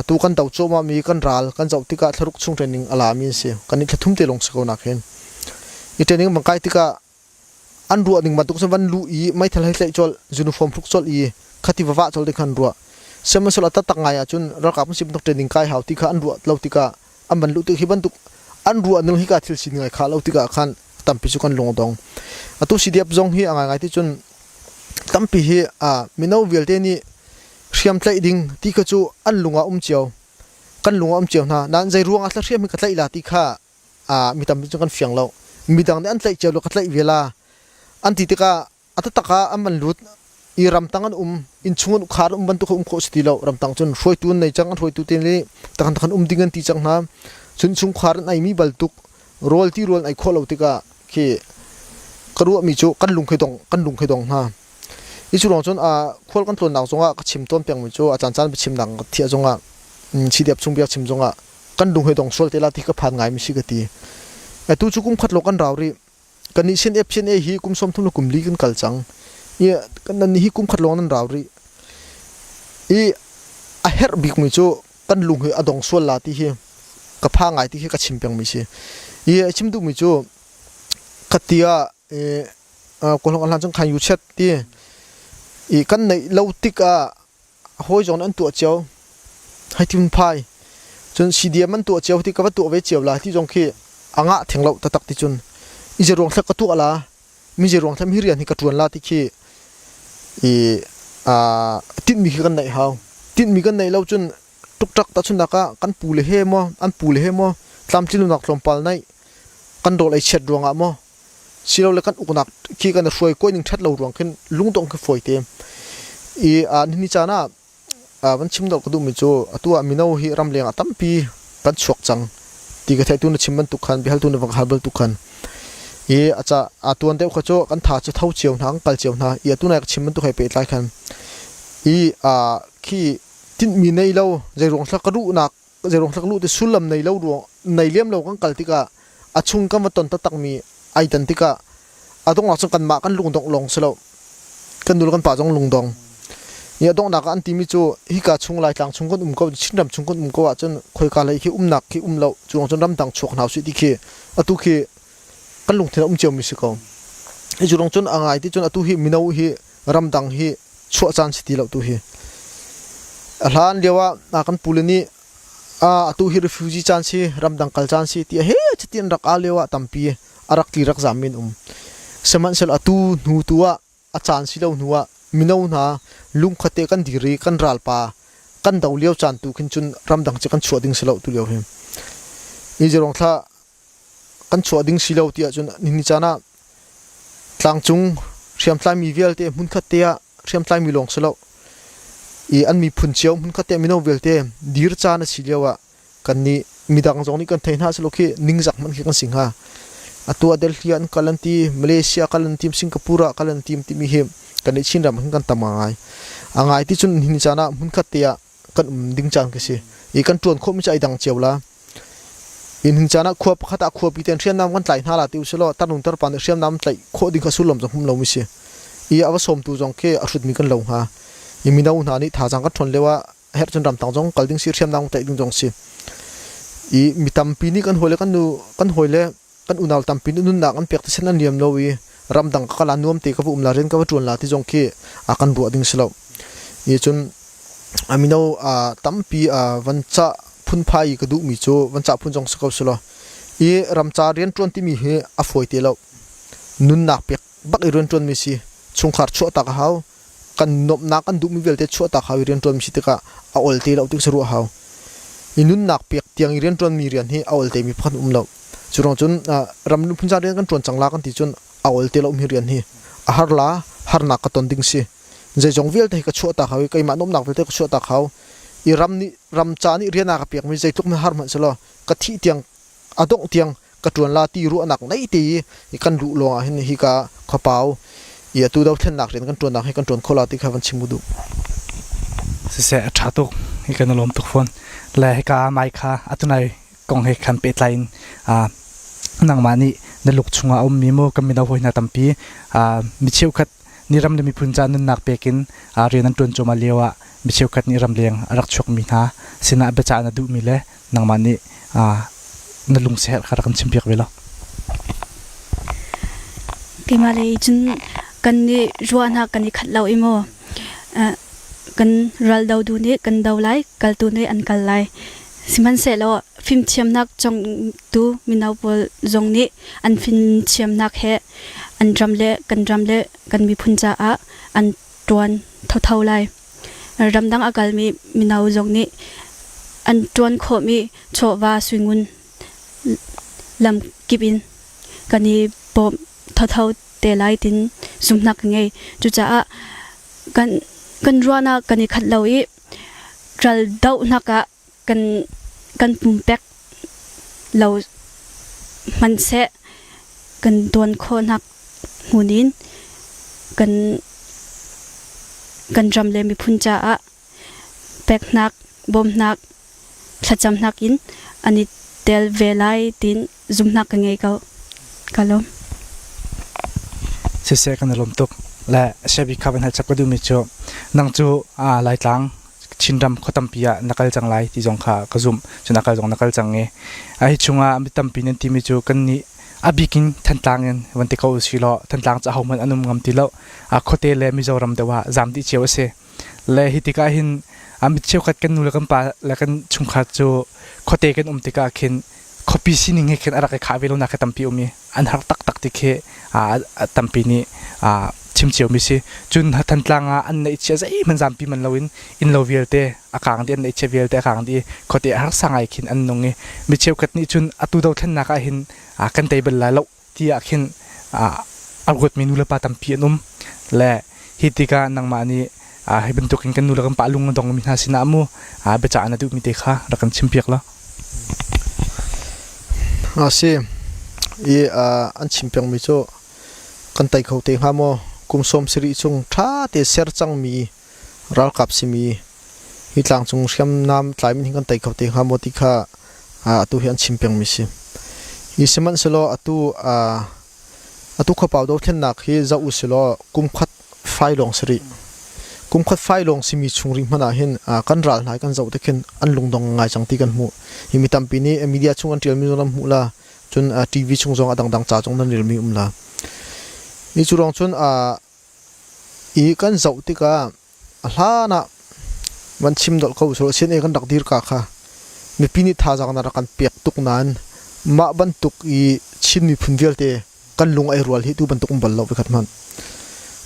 atu kan do cuahmah mi kan ral kan zoh tikah thlaruk chung training a la mi an si. Kan i thlathum te lawng si ko nak hin. I training van kai tikah an ruah ning bantuk cun van luh i meithal hei tlaih colh, uniform hruk colh i khati va vah colh ding kha an ruah. Sihmanhsehlaw a taktak ngai ahcun ralkap an si bantuk training kai hau ti kha an ruah lo tikah an van luh tik hi bantuk an ruah ning hi ka thil sining ai khah lo tikah khan tampi cu kan lung a dong. Atu CDF zong hi a ngaingai ti cun tampi hi mino vialte nih hriam tlaih ding ti kha cu an lung ah um cio. Kan lung ah um cio hna. Nain zei ruang ah hriam hi ka tlaih la ti kha mi tampi cu kan fiang lo. Midang nih an tlaih cio lo ka tlaih ve la an ti tikah a taktak ah an van lut i ramtang an um innchung an khar um bantuk um khawh si ti lo ramtang cun hruaitu an nei cang an hruaitu te nih takhan takhan um ding an ti cang hna cun chungkhar an eimi baltuk rawl ti rawl an ei khawh lo tikah khi ka ruahmi cu kan lung khi dong kan lung khi dong hna i cu ruang cun khual kan tlawnnak zongah ka chim tawn pengmi cu a caan caan biachimnak thiah zongah CDF chung bia chim zongah kan lung he dong sual te la ti ka phan ngai mi si ka ti atu cu kum khat lo kan rau rih Kannih sin FCNA hi kum 30 le kum li kan kal cang. I nan hi kum khat lawng nan rau rih. I a herh bikmi cu kan lung hi a dong sual la ti hi ka pha ngai ti hi ka chim pengmi si. I a chim duhmi cu khatia kawlhong hlan chung khan yu chet ti i kan neih lo tikah hawi zong an tuah cio hei ti phai cun CDM an tuah cio ti ka va tuah ve cio la ti zong khi a ngah theng lo taktak ti cun i zei ruang thlek ka tuah la mi zei ruang thlem hi rian hi ka ṭuan la ti khi i tinhmi khi kan neih hau tinhmi kan neih lo cun ṭukṭak tahchunhnak ah kan pu le he maw an pu le he maw tlamtlinlonak tlawmpal naih kan rawl ei chiat ruangah maw silole kan uknak khi kan i hruai kuai ning ṭhat lo ruang khin lungdongh khi fawi te. I nihin caan ah van chim deuh ka duhmi cu atu ah mino hi ramleng ah tampi kan chuak cang ti ka theih tu na chim bantuk khan biahaltu na van ka hal bantuk khan i a ca a tuan deuh kha cu kan tha cu tho cio hna kan kal cio hna i atu nai ka chim bantuk hei pehtlai khan i khi tinhmi nei lo zeiruang thla ka duhnak zeiruang hlak luh ti sullam nei lo ruang nei liam lo kan kal tikah a chung kan va ton taktakmi ai dan tikah a donghnak cun kanmah kan lungdongh lawng si lo kan nu le kan pa zong lungdong i a donghnak ah an timi cu hika chung Laitlang chung kan um ko Chinram chung kan um ko ahcun khoika lei khi umnak khi um lo cu cun ramdang chuak hna usih ti khi atu khi kan lungthin a um ciomi si ko hi cu rong cun a ngai ti cun atu hi mino hi ramdang hi chuah caan si ti lo tu hi. A hlan lio ah kan pule nih atu hi refugee caan si ramdang kal caan si ti he chiti an rak a lio ah tampi a rak tli rak zam min um. Sihmanhsehlaw atu hnu tu ah a caan si lo hnu ah mino hna lungkhat te kan dir i kan ralpa Kan do lio caan tu khin cun ramdang cu kan chuah ding si lo tu lio hi. Hi zirong thla kan chuah ding si lo ti ahcun nihin caan ah tlangcung hriamtlai mi vialte hmunkhat te ah hriamtlai mi lawng si lo i an miphun cio hmunkhat te mino vialte dir caan a si lio ah kan nih midang zong nih kan thei hna selaw khi ningzak hmanh khi kan si hnga. Atu ah Delhi ah an kal an ti, Malaysia kal an tim, Singapore ah kal an tim timi hi kan nih Chinram hin kan tam ngai. A ngai ti cun nihin caan ah hmunkhat te ah kan um ding caan khi si. I kan ṭuan khawhmi cu ai dang cio la. Nihin caan ah khua pakhat ah khuapi ten hriamnam kan tlai hna la ti usih law tarnung tarpa nih hriamnam tlaih khawh ding kha sullam zong hum lomi si. I a va sawmtu zong khi a hrutmi kan lo hnga. I mino hna nih thazaang kan ṭhawn lio ah herh cun ramtang zong kal ding si hriamnam tlaih ding zong si i mi tampi nih kan hawile kan nu kan hawile kan unau tampi nih nunnak an pek ti sen an liam lo i ramdang ka kala nuam te ka va um la rian ka va ṭuan la ti zong khi a kan ruah ding si lo i cun a mino a tampi a van ca phunphai i ka duhmi cu van ca phun zong si ko si lo i ramca rian ṭuan timi hi a fawi te lo nunnak pek bak i rian ṭuanmi si chungkhar chuah tak a hau kan nuamhnak kan duhmi vialte chuahtak hau i rianṭuanmi si tikah a ol te lo tik saruah hau. I nunnak pek tiang i rianṭuanmi rian hi a ol temi pakhat um lo. Cu ruang cun ram phun rian kan ṭuan cang la kan ti cun a ol te lo mi rian hi a har la harnak ka ton ding si. Zeizong vialte hi ka chuahtak hau i keimah nuamhnak vialte ka chuahtak hau. I ram nih ram ca nih rian a ka pekmi zeitluk mi har hmanh selaw ka thih tiang a dongh tiang ka ṭuan la ti ruahnak nei te i kan luh lawng ah hin hika khuapau i atu dothlennak rian kan ṭuannak hi kan ṭuan kho la ti kha van chim u duh. Siseh a ṭha tuk hi kan i lawm tuk fawn. Le hika mai kha atunai kong he khan pehtlai in nangmah nih na luk chungah a ummi mu kan mino hawi hna tampi mi cheukhat ni ram le miphun ca nunnak pek in rian an ṭuan cuahmah lio ah mi cheukhat nih ramleng a rak chuakmi hna sinah biacah na duhmi le nangmah nih na lungsiaherh kha rak kan chimpiak ve law. Keimah lei cun kan nih ruahnak kan i khat lo i maw kan ral do du nih kan do lai kaltu nih an kal lai sihmanhsehlaw fimthiamnak congtu mino pawl zong nih an fimthiamnak he an ram le kan ram le kan miphun caah an ṭuan thotho lai. Ramdang a kalmi mino zong nih an ṭuan khawhmi chawva suingun lam kip in kan i bawm thotho te lai tin zumhnak ka ngei. Cucaah kan kan ruahnak kan i khat lo i ral dohnak ah kan kan pumpek lo hmanhseh kan tuan khawhnak hmun in kan kan ram le miphun caah peknak bawmhnak thlacamnak in an i tel ve lai tiin zumhnak ka ngei ko. Ka lawm. Siseh kan i lawm tuk. Le Shebi kha van hal chap ka duhmi cu nang cu Laitlang Chinram khua tampi ah na kal cang lai ti zong kha ka zumh. Cun a kal zong na kal cang i hi chungah mi tampi nan timi cu kan nih a bik in Thantlang in van ti ko usih law Thantlang cu ahohmanh an um ngam ti lo. Khuate le Mizoram deuh ah zaam dih cio a si. Le hi tikah hin mi cheukhat kan nu le kan pa le kan chungkhar cu khuate kan um tikah khin khuapi sining he khin a rak i khah ve lonak hi tampi um i an har taktak ti khi tampi nih chim ciomi si. Cun Thantlang ah an neihchia zeihmanh zampi man loin innlo vialte a kaang dih an neihchia vialte a kaang dih i khuate harsa ngai khin an nung i mi cheukhat nih cun atu dothlennak ah hin kan tei bal lai lo tiah khin a ruatmi nulepa tampi an um. Le hi tikah nangmah nih hi bantukin kan nu le kan pa lung a dongmi hna sinah mu biacah na duhmi te kha rak kan chimpiak law. A si. I an chim pengmi cu kan tei kho te hnga maw? Kum 70 chung ṭha te ser cangmi ralkap simi hi tlangcung hriamnam tlai min hi kan tei kho te hnga maw ti kha atu hi an chim pengmi si. Hi sihmanhsehlaw atu atu khuapau dothlennak hi zoh usilaw kum khat fai lawng si rih. Kum khat fai lawng simi chung rih hmanh ah hin kan ral hna kan zoh te khin an lungdong ngai cang ti kan hmuh. Hi mi tampi nih media chung an ṭialmi zong an hmuh la, cun TV chung zong a dangdang ca zong nan relmi um la. Hi cu ruang cun i kan zoh tikah a hlan ah van chim dolh ko usih CNA kan rak dir ka kha mipi nih thazaang na rak kan pek tuk nain mah bantuk i Chin miphun vialte kan lung ai rual hi tu bantuk um bal lo vikhat hmanh.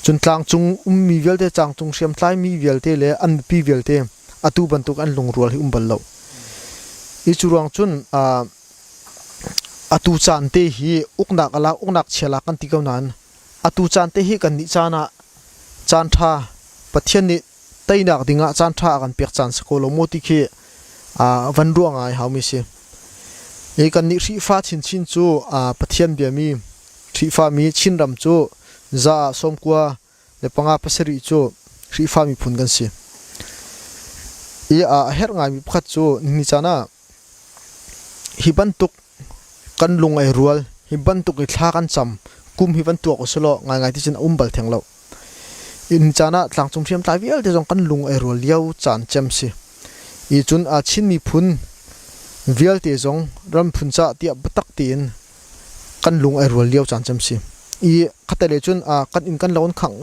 Cun tlangcung ummi vialte tlangcung hriamtlai mi vialte le an mipi vialte Atu bantuk an lungrual hi um bal lo. Hi cu ruang cun atu caan te hi uknak a lak uknak chia lak kan ti ko nain atu caan te hi kan nih caan ah caan ṭha Pathian nih teinak dingah caan ṭha a kan pek caan si ko lo maw ti khi van ruah ngai haumi si. Hi kan nih Khrihfa chinchin cu Pathian biami Khrihfami Chinram cu za ah sawmkua le panga pasarih cu Khrihfa miphun kan si. I a herh ngaimi pakhat cu nihin caan ah hi bantuk kan lung ai rual, hi bantuk i thla kan cam, kum hi van tuak usih law ngaingai ti cun a um bal theng lo. Inn caan ah tlangcung hriamtlai vialte zong kan lung ai rual lio caan cem si. I cun a Chin miphun vialte zong ram phun cah tiah biatak tein kan lung ai rual lio caan cem si. I khatte cun kan inn kan lo an khangh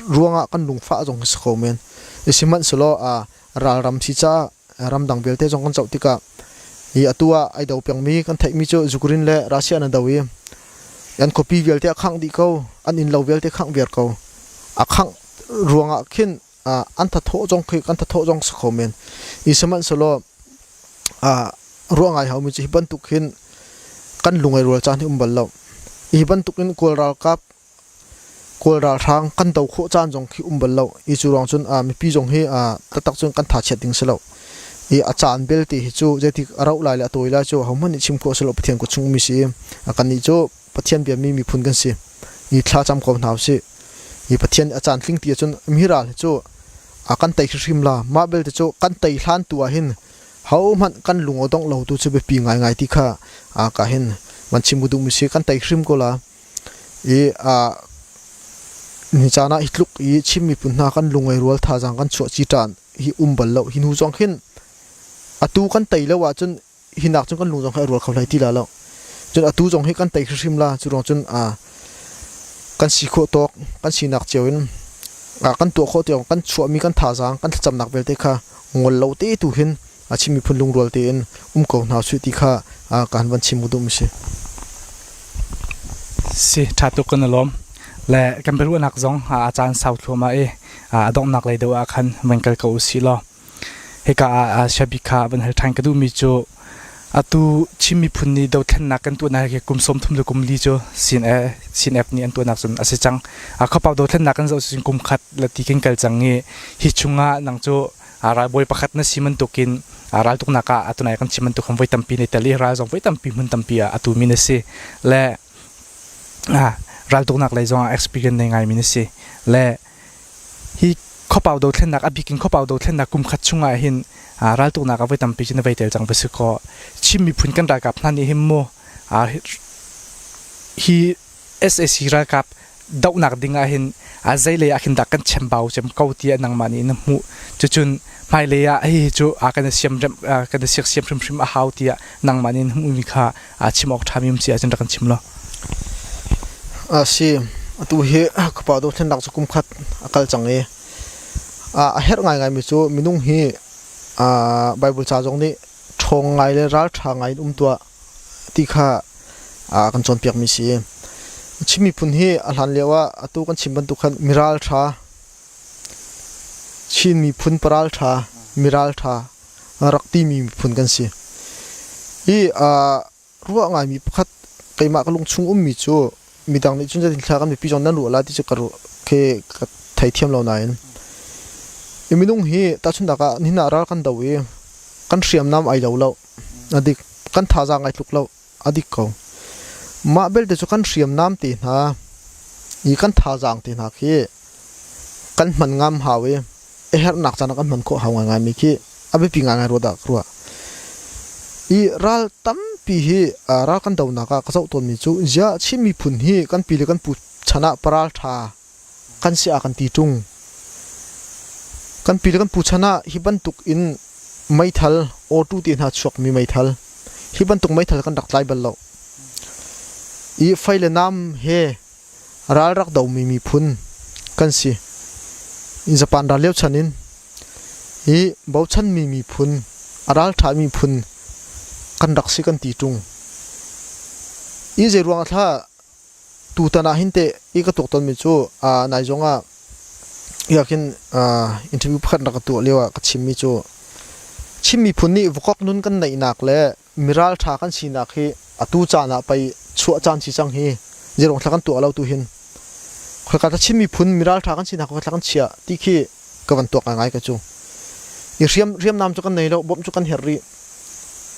ruangah kan lungfah zong hi si kho men. Sihmanhsehlaw ralram si caah ramdang vialte zong kan zoh tikah hi atu ah ai do pengmi kan theihmi cu Ukraine le Russia an do i an khuapi vialte a khangh dih ko, an innlo vialte khangh viar ko. A khangh ruangah khin an thathawh zong khi kan thathawh zong si kho men. I sihmanhsehlaw ruah ngai haumi cu hi bantuk hin kan lung ai rual caan hi um bal lo. Hi bantuk in Kawl ralkap Kawl ralhrang kan do khawh caan zong khi um bal lo. I cu ruang cun mipi zong hi taktak cun kan tha chiat ding si lo. I a caan belte hi cu zeitik a rauh lai le a tawi lai cu ahohmanh nih chim khawh si lo Pathian kut chung ummi si. Kannih cu Pathian biami miphun kan si. I thlacam ko hna usih. I Pathian a caan tling ti ahcun mi ral hi cu a kan tei hrimhrim la. Mah belte cu kan tei hlan tu ah hin hohmanh kan lung a dongh lo tu cu biapi ngaingai ti kha ka hin van chim ka duhmi si. Kan tei hrim ko la. I ni caan ah hi tluk i Chin miphun hna kan lung ai rual thazaang kan chuah ci ṭan hi um bal lo. Hi hnu zong khin atu kan tei lo ahcun hi nak cun kan lung zong hi a rual kho hlei ti la lo. Cun atu zong hi kan tei hrimhrim la. Cu ruang cun kan si khawh tawk, kan sinak cio in kan tuah khawh tiang kan chuahmi kan thazaang, kan thlacamnak vialte kha ngol lo te tu hin Chin miphun lungrual tein um ko hna usih ti kha kan van chim duhmi si. Si ṭha tuk kan i lawm. Le kan biaruahnak zong a caan sau thluahmah i a donghnak lei deuh ah khan van kal ko usih law. Hika ah Siabik kha van hal ṭhan ka duhmi cu atu Chin miphun nih dothlennak kan tuahnak hi kum 30 le kum li cu CNF nih an tuahnak cun a si cang. Khuapau dothlennak kan zoh cun kum khat le ti kan kal cang i hi chungah nang cu ralbawi pakhat na si bantukin raltuknak ah atunai kan chim bantuk voi tampi na tel i ral zong voi tampi hmun tampi ah atu mi na si le raltuknak lei zong ah experience nei ngai mi na si le hi khuapau dothlennak a bikin khuapau dothlennak kum khat chungah hin raltuknak ah voi tampi cu na vei tel cang va si kaw Chin miphun kan ralkap hna nih hin mu hi sac ralkap dohnak ding ah hin zeilei ah khin dah kan chambau cem ko tiah nangmah nih na hmuh cucun hmailei ah hihi cu kan i siam kan i siaksiam hrimhrim a hau tiah nangmah nih na hmuhmi kha chim awk ṭhami um si ahcun rak kan chim law. A si atu hi khuapa dothlennak cu kum khat a kal cang i a herh ngaingaimi cu minung hi Bible ca zong nih ṭhawng ngai le ralṭha ngai in um tuah ti kha a kan cawnpiakmi si. Chin miphun hi a hlan lio ah atu kan chim bantuk khan miralṭha, Chin miphun paralṭha, miralṭha rak timi miphun kan si. Hi ruah ngaimi pakhat keimah ka lungchung ummi cu midang nih cun zeitin thla kan mipi zong nan ruah lai ti cu ka ruah khi ka theithiam lo nain i minung hi tahchunhnak ah nihin ah ral kan do i kan hriamnam ai lo lo a dik kan thazaang ai tluk lo a dik ko mah belte cu kan hriamnam te hna i kan thazaang te hna khi kan hman ngam hau i a herhnak caan ah kan hman khawh hau ngaingaimi khi a biapi ngaingai rua dah ka ruah. I ral tampi hi ral kan donak ah ka zoh tawnmi cu ziah Chin miphun hi kan pi le kan pu chan ah paral ṭha kan si ah kan ti ṭung. Kan pi le kan pu chan ah hi bantuk in meithal awtu te hna chuakmi meithal hi bantuk meithal kan rak tlai bal lo. I fei le nam he ral rak domi miphun kan si. Japan ral lio chan in hi bochanmi miphun, a ralṭha miphun kan rak si kan ti ṭung. I zeiruang ah thla tutan ah hin teh i ka tuak tawnmi cu nai zong ah iakhin interview pakhat rak ka tuah lio ah ka chimmi cu. Chin miphun nih vokok nun kan neihnak le miral ṭha kan sinak hi atu caan ah pei chuah caan si cang hi zeirong thla kan tuah lo tu hin khoika ta Chin miphun miral ṭha kan sinak khoika kan chia ti khi ka van tuak ngai ka cu i hriam hriamnam cu kan nei lo bawmh cu kan herh rih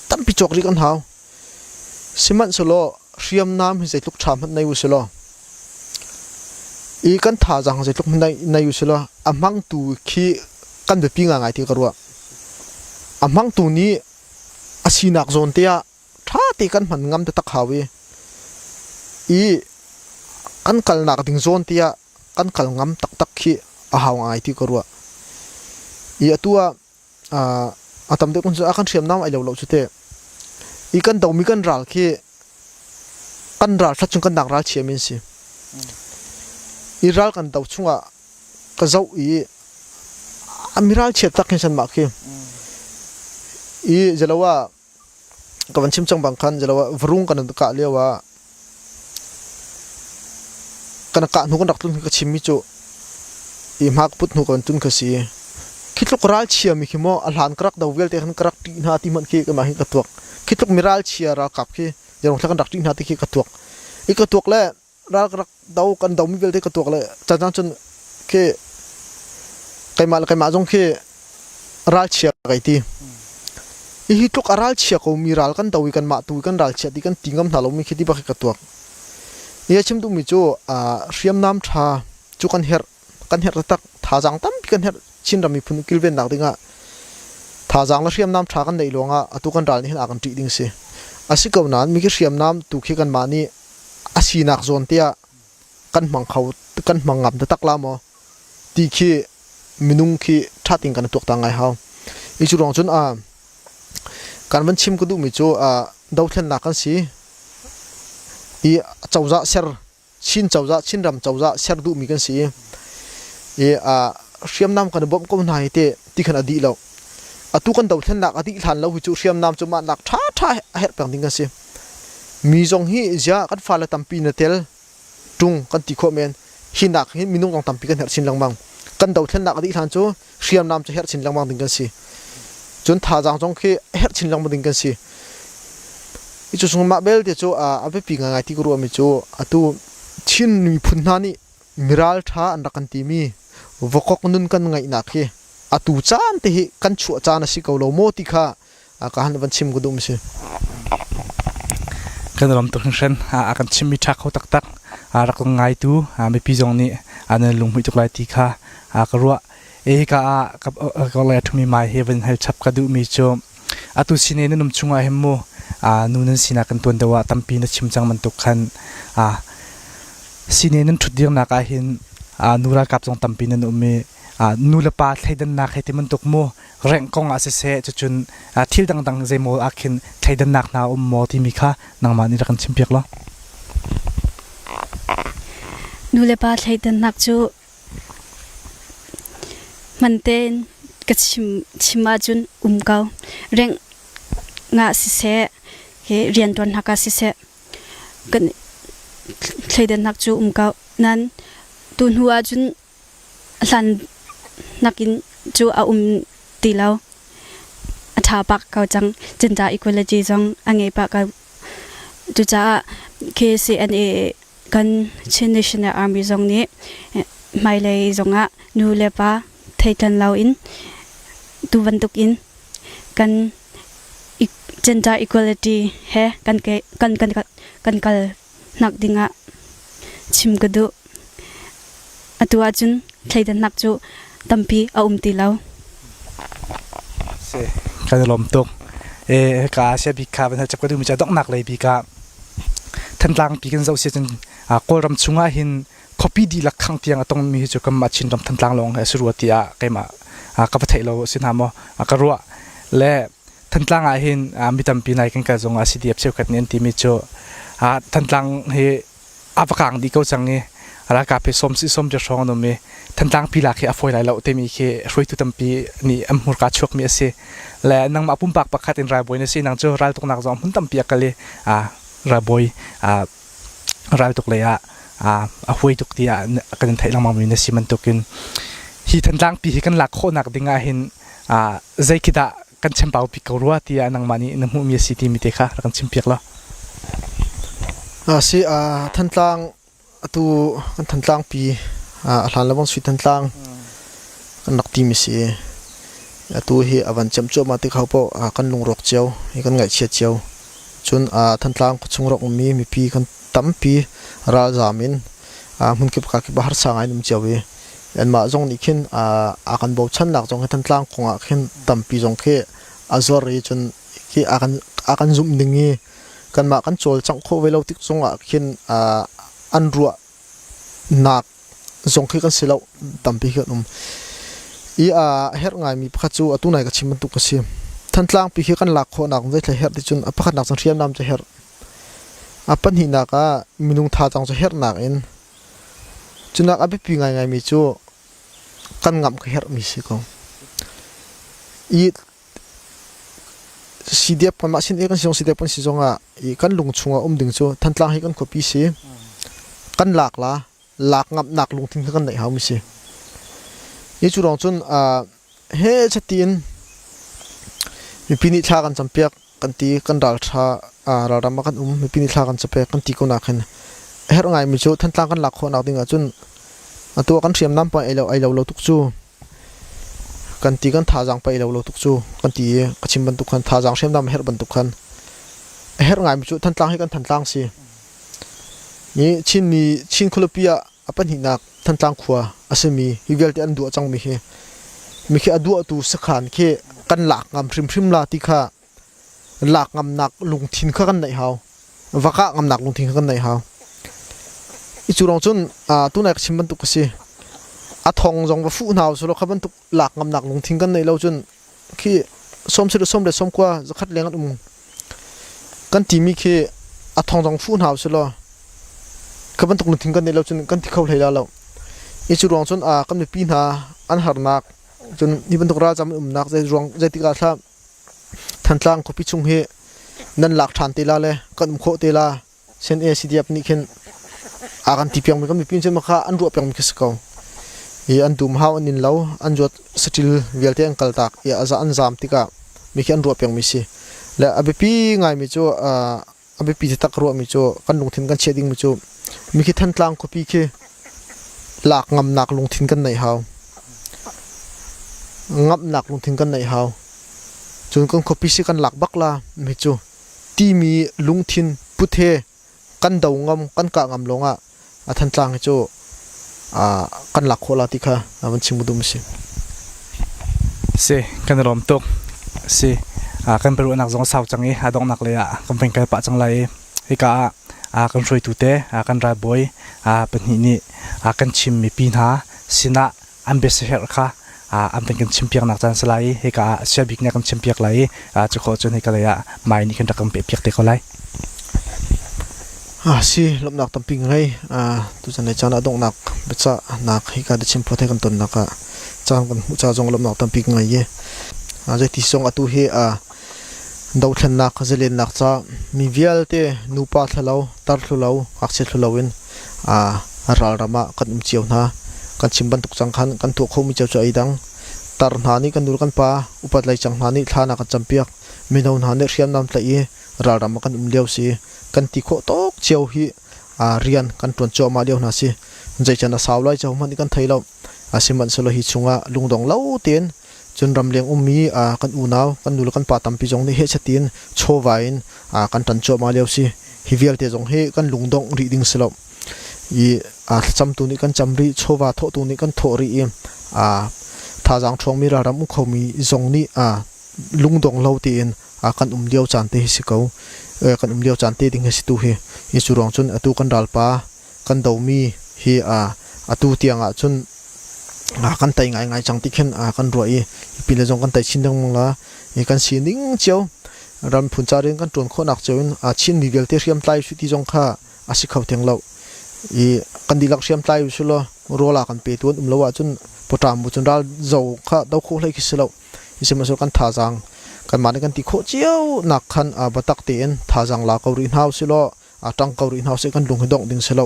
tampi cawk rih kan hau sihmanhsehlaw hriamnam hi zeitluk ṭha hmanh nei u silaw i kan thazaang zeitluk hmanh nei u silaw a hmangtu khi kan biapi ngaingai ti ka ruah a hmangtu nih a sinak zawn te ah ṭha te kan hman ngam taktak hau i i kan kalnak ding zawn te ah kan kal ngam taktak khi a hau ngai ti ka ruah. I atu ah a tam deuh cu a kan hriamnam ai lo lo cu teh. I kan domi kan ral khi kan ral hrat chung kan nak ral chia mi an si. I ral kan do chungah ka zoh i a miral chiat tak hin san mah khi. I zelo ah ka van chim cang bang khan zelo ah varung kan kah lio ah kan kah hnu kan rak tlun ka chim mi cu i hma ka put hnu ka van tlun kha si. Khi tluk ral chia mi khi maw a hlan ka rak do vialte khan ka rak ṭih hna ti hmanh khi keimah hin ka tuak. Khi tluk mi ral chia ralkap khi zerong thla kan rak ṭih hna ti khi ka tuak. I ka tuak le ral ka rak do kan domi vialte ka tuak le caan cun khi keimah le keimah zong khi ralchia kai ti. Hi tluk a ralchia ko mi ral kan do i kanmah tu i kan ralchia ti kan ti ngam hna lomi khi ti bak hi ka tuak. Hi a chim duhmi cu hriamnam ṭha cu kan herh kan herh taktak thazaang tampi kan herh Chinram miphun kilvennak dingah thazaang le hriamnam ṭha kan neih lawngah atu kan ral nih hin a kan ṭih ding si. A si ko nain mi khi hriamnam tu khi kanmah nih a sinak zawn te ah kan hmang kho kan hmang ngam taktak la maw ti khi minung khi ṭha tein kan i tuaktan ngai hau. I cu ruang cun kan van chim ka duhmi cu dothlennak kan si i cozah ser Chin cozah Chinram cozah ser duhmi kan si i hriamnam kan i bawmh ko hna hi te ti khan a dih lo. Atu kan dothlennak a dih hlan lo hi cu hriamnam cu mah nak ṭhaṭha a herh peng ding kan si. Mi zong hi ziah kan fale tampi na tel ṭung kan ti khawh men. Hi nak hin minung zong tampi kan herh chin lengmang. Kan dothlennak a dih hlan cu hriamnam cu herh chin lengmang ding kan si. Cun thazaang zong khi herh chin lengmang ding kan si. Hi cu chung mah belte cu a biapi ngaingai ti ka ruahmi cu atu Chin miphun hna nih miral ṭha an rak kan timi vokok nun kan ngaihnak hi atu caan te hi kan chuah caan a si ko lo maw ti kha ka han van chim ka duh mi si. Kan ram tuk hringhran a kan chimmi ṭha kho taktak rak ngaitu mipi zong nih an lunghmuih tuk lai ti kha ka ruah. E hika ah ka le ṭhumi mai he van hal chap ka duhmi cu atu sine na num chungah hin mu nu nan sinak kan tuan deuh ah tampi na chim cang bantuk khan sine nan ṭhut dirnak ah hin nu ralkap zong tampi nan um i nu le pa thleidannak he ti bantuk mu rengh kong ah siseh cucun thil dangdang zeimaw ah khin thleidannak hna um maw timi kha nangmah nih rak kan chimpiak law. Nu le pa thleidannak cu hman tein ka chim chim ahcun um ko. Rengh ngah siseh, rianṭuan hna ka siseh kan thleidannak cu um ko. Nain tu hnu ahcun hlan nakin cu a um ti lo. A ṭha bak ko cang. Gender equality zong a ngei pah ko. Cucaah KCNA kan Chin National Army zong nih hmailei zongah nu le pa theitlan loin tu bantukin kan gender equality he kan kan kan kan kal nak dingah chim ka duh. Atu ahcun thleidannak cu tampi a um ti lo. Si, kan i lawm tuk. E, ka sia bik kha van hal chap ka duhmi cu donghnak lei bik ah Thantlang pi kan zoh si cun Kawlram chungah hin khuapi dihlak khang tiang a tongmi hi cu kanmah Chinram Thantlang lawng hi a si rua tiah keimah ka va theih lo si hna maw ka ruah le Thantlang ah hin mi tampi nai kan kal zong ah CDF cheukhat nih an timi cu Thantlang hi a va kang dih ko cang i ralkap hi sawm si sawm cia hrawng an um i Thantlang pilak hi a fawi lai lo timi khi hruaitu tampi nih an hmurka chuakmi a si. Le nangmah pumpak pakhat in ralbawi na si nang cu raltuknak zong hmun tampi a kal i ralbawi raltuk lei ah a huai tuk tiah kan in theih lengmang mi na si bantukin hi Thantlang pi hi kan lak khawhnak ding ah hin zei khi dah kan chambau bik ko rua tiah nangmah nih na hmuhmi a si timi te kha rak kan chimpiak law. Si Thantlang atu kan Thantlang pi a hlan le bang sui Thantlang kan rak timi si. Atu hi a van cem cuahmah tik ho paoh kan lungrawk cio i kan ngaihchia cio. Cun Thantlang khuachung rak ummi mipi kan tampi ralzaam in hmunkip kakip ah harsa ngai in um cio i anmah zong nih khin a kan bochannak zong hi Thantlang kong ah khin tampi zong khi a zor i cun khi a kan zumh ning i kanmah kan cawlcangh khawh ve lo tik zong ah khin an ruahnak zong khi kan si lo tampi khi kan um i a herh ngaimi pakhat cu atu nai ka chim bantuk a si. Thantlang pi khi kan lak khawhnak zeithla herh ti cun a pakhatnak cun hriamnam cu herh, a pahnihnak ah minung thazaang cu herhnak in cunak a biapi ngaingaimi cu kan ngamh ka herhmi si ko. I CDF kanmah sin i kan si zong CDF kan si zongah i kan lung chungah um ding cu Thantlang hi kan khuapi si. Kan lak la lak ngamhnak lungthin kha kan neih haumi si. Hi cu ruang cun he chatiin mipi nih thla kan campiak kan ti, kan ralṭha ralram ah kan um, mipi nih thla kan capiak kan ti ko nak hin a herh ngaimi cu Thantlang kan lak khawhnak ding ahcun atu ah kan hriamnam pa ei lo ei lo lo tuk cu kan ti, kan thazaang pa ei lo lo tuk cu kan ti i ka chim bantuk khan thazaang hriamnam a herh bantuk khan a herh ngaimi cu Thantlang hi kan Thantlang si. Hi Chinmi Chin khualipi ah a pahnihnak Thantlang khua a simi hi vialte an duah cangmi hi mi khi a duahtu sakhan khi kan lak ngam hrimhrim la ti kha lak ngamnak lungthin kha kan neih hau, va kah ngamnak lungthin kha kan neih hau. I cu rong cun tunai ka chim bantuk ka si, a thong zong va fuh hna usulaw kha bantuk lak ngamnak lungthin kan neih lo cun khi sawm sila sawm le sawm kua zakhat leng an um kan timi khi a thong zong fuh hna usulaw kha bantuk lungthin kan neih lo cun kan ti kho hlei la lo. I cu ruang cun kan mipi hna an harnak cun hi bantuk ralzam an umnak zei ruang zeitik ah thla Thantlang khuapi chung hi nan lak ṭhan te la le kan um khawh te la CNA CDF nih khin a kan ti piangmi kan mipi cun kha an ruah piangmi khi si ko. I an dum hau an in lo, an zuat saṭil vialte an kaltak i an zaam tikah mi khi an ruah piangmi si. Le a biapi ngaimi cu a biapi taktak ruahmi cu kan lungthin kan chiah dingmi cu mi khi Thantlang khuapi khi lak ngamnak lungthin kan neih hau. Ngamhnak lungthin kan neih hau. Cun kan khuapi si kan lak bak la mi cu timi lungthin put he kan do ngam kan kah ngam lawngah a Thantlang hi cu kan lak khawh la ti kha van chim ka duh mi si. Si, kan i lawm tuk. Si, kan biaruahnak zong a sau cang i a donghnak lei ah kan van kal pah cang lai i hika ah kan hruaitu te kan ralbawi pahnih nih kan chim mipi hna sinah an biasiherh kha an van kan chimpiaknak caan si lai i hika ah sia bik nih a kan chimpiak lai i cu khawh cun hika lei ah mai nih khin rak kan pehpiak te ko lai. Si, lawmhnak tampi ngei. Tuzan lei caan ah donghnak biacahnak hika The Chin Post he kan tonnak ah caan kan hmuh ca zong lawmhnak tampi ka ngei i zeiti zong atu hi dothlennak zalennak ca mi vialte nupa thlu tar thlu lo, ngakchia thlu lo in ralram ah kan um cio hna. Kan chim bantuk cang khan kan tuah khomi cio cu ei dang. Tar hna nih kan nu le kan pa, upat lei cang hna nih thla na kan campiak. Mino hna nih hriamnam tlaih i ralram ah kan um lio si. Kan ti khawh tawk cio hi rian kan ṭuan cuahmah lio hna si. Zeican a sau lai cu hmanh kan thei lo. Sihmanhsehlaw hi chungah lungdong lo tein cun ramleng ummi kan unau, kan nu le kan pa tampi zong nih hehchat tiin chawva in kan ṭan cuahmah lio si. Hi vialte zong hi kan lungdongh rih ding si lo. I thlacamtu nih kan cam rih, chawva thawhtu nih kan thawh rih i thazaang ṭhawngmi ralram um khomi zong nih lungdong lo tein kan um lio caan te hi si ko. Kan um lio caan te ding hi si tu hi. Hi cu ruang cun atu kan ralpa kan domi hi atu tiang ah cun kan tei ngaingai cang ti khin kan ruah i pin le zong kan tei chin lengmang la. I kan sining cio ram phun ca rian kan ṭuan khawhnak cio in Chinmi vialte hriamtlai usih ti zong kha a si kho theng lo. I kan dihlak hriamtlai usih law rawl a kan petu an um lo ahcun pawṭam bu cun ral zo kha do khawh hlei khi si lo. Sihmanhsehlaw kan thazaang kanmah nih kan ti khawh cio nak khan biatak tein thazaang la ko rih hna usih law ṭang ko rih hna usih, kan lung hi dongh ding si lo.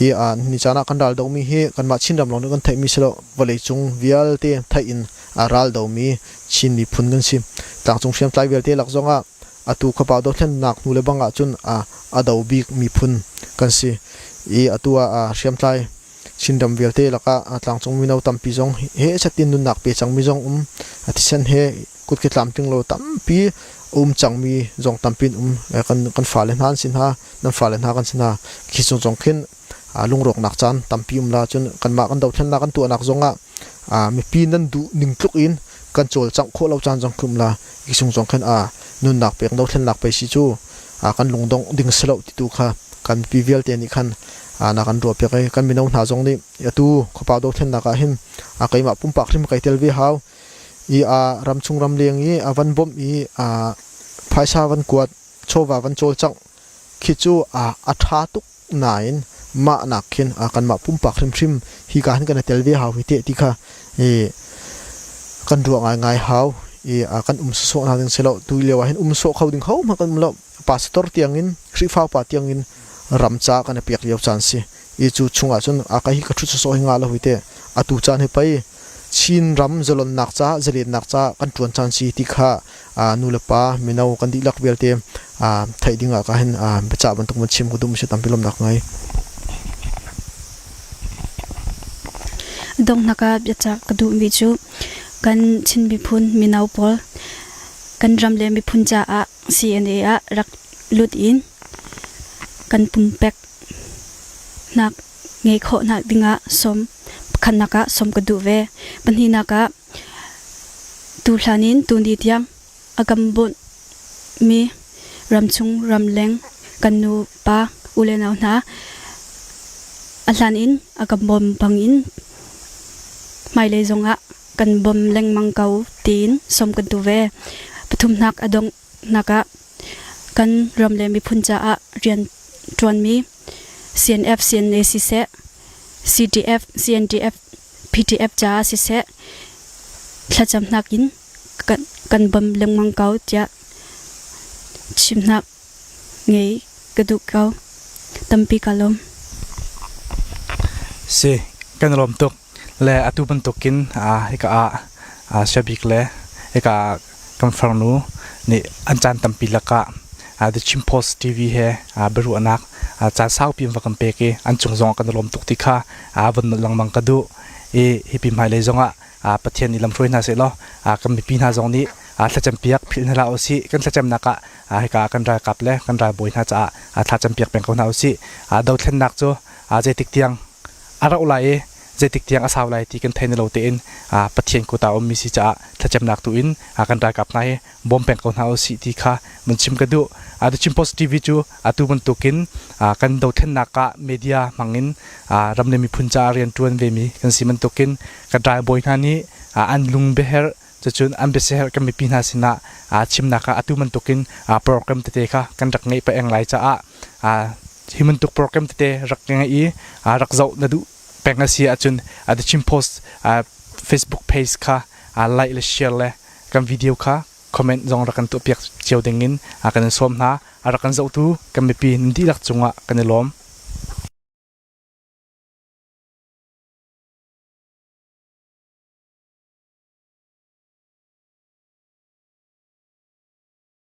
I ni caan ah kan ral domi hi kanmah Chinram lawng nih kan theihmi si lo, vawleicung vialte theih in ral domi Chin miphun kan si. Tlangcung hriamtlai vialte lak zongah atu khuapa dothlennak hnu le bang ahcun a do bik miphun kan si. I atu ah hriamtlai Chinram vialte lakah tlangcung mino tampi zong he chatin nunnak pe cangmi zong um thisen he kutke tlamtling lo tampi um cangmi zong tampi um kan kan fale hna an si hna nan fale hna kan si hna khi chung zong khin lungrawknak caan tampi um la cun kanmah kan dothlennak kan tuahnak zongah mipi nan duh ning tluk in kan cawlcangh khawh lo caan zong khi um la khi chung zong khin nunnak pek dothlennak pei si cu kan lungdongh ding si lo ti tu kha kan mipi vialte nih khan na kan ruahpiak i kan mino hna zong nih atu khuapa dothlennak ah hin keimah pumpak hrim kai tel ve hau i a ramchung ramleng i a van bawmh i phaisa van kuat chawva van cawlcangh khi cu a ṭha tuk nain mah nak khin kanmah pumpak hrimhrim hi ka hin kan i tel ve hau hi teh ti kha i kan ruah ngaingai hau i kan um sawsawh hna ding si lo tu lio ah hin um sawh kho ding ho hmanh kan um lo pastor tiangin Khrihfa upa tiangin ram ca kan i pek lio caan si i cu chungah cun a ka hi ka ṭhut sawsawh hi nga lo hi te atu caan hi pei Chin ram zalonnak ca zalennak ca kan ṭuan caan si ti kha nu le pa mino kan dihlak vialte theih ding ah ka hin biacah bantuk man chim ka duh si tampi lawmnak ngai. Donghnak ah biacah ka duhmi cu kan Chin miphun mino pawl kan ram le miphun caah CNA ah rak lut in kan pumpek nak ngei khawh nak dingah sawm pakhatnak ah sawm ka duh ve. Pahnihnak ah tuhlan in tuni tiang a kan bawmh mi ramchung ramleng kan nu pa u le nau hna a hlan in a kan bawm bangin hmailei zongah kan bawm lengmang ko tiin sawm kan tu ve. Pathumnak a donghnak ah kan ram le miphun caah rian ṭuanmi CNF, CNA siseh, CDF, CNDF, PDF caah siseh thlacamnak in kan bawm lengmang ko tiah chimnak ngei ka duh ko. Tampi ka lawm. Si, kan lawm tuk. Le atu bantukin hika ah Siabik le hika ah kan farnu nih an caan tampi lakah The Chin Post TV he biaruahnak caan saupi an va kan pek i an cung zong ah kan i lawm tuk ti kha von nolh lengmang ka duh. I hipi hmailei zongah Pathian nih lamhruai hna sehlaw kan mipi hna zong nih thlacampiak philh hna hlah usih. Kan thlacamnak ah hika kan ralkap le kan ralbawi hna caah thlacampiak peng ko hna usih. Dothlennak cu zeitik tiang a rauh lai i zeitik tiang a sau lai ti kan thei na lo tein Pathian kut ah a ummi si caah thlacamnak tu in kan ralkap hna hi bawm peng ko hna usih ti kha mun chim ka duh. The Chin Post TV cu atu bantukin kan dothlennak ah media hmangin ram le miphun caah rian ṭuan vemi kan si bantukin kan ralbawi hna nih an lung biaherh cucun an biaseherh kan mipi hna sinah chimnak ah atu bantukin program tete kha kan rak ngeih peng lai caah hi bantuk program tete rak ngeih i rak zoh na duh peng a si ahcun The Chin Post Facebook page kha like le share le kan video kha comment zong rak kan tuahpiak cio dingin kan in sawm hna. A rak kan zohtu kan mipi nan dihlak cungah kan i lawm.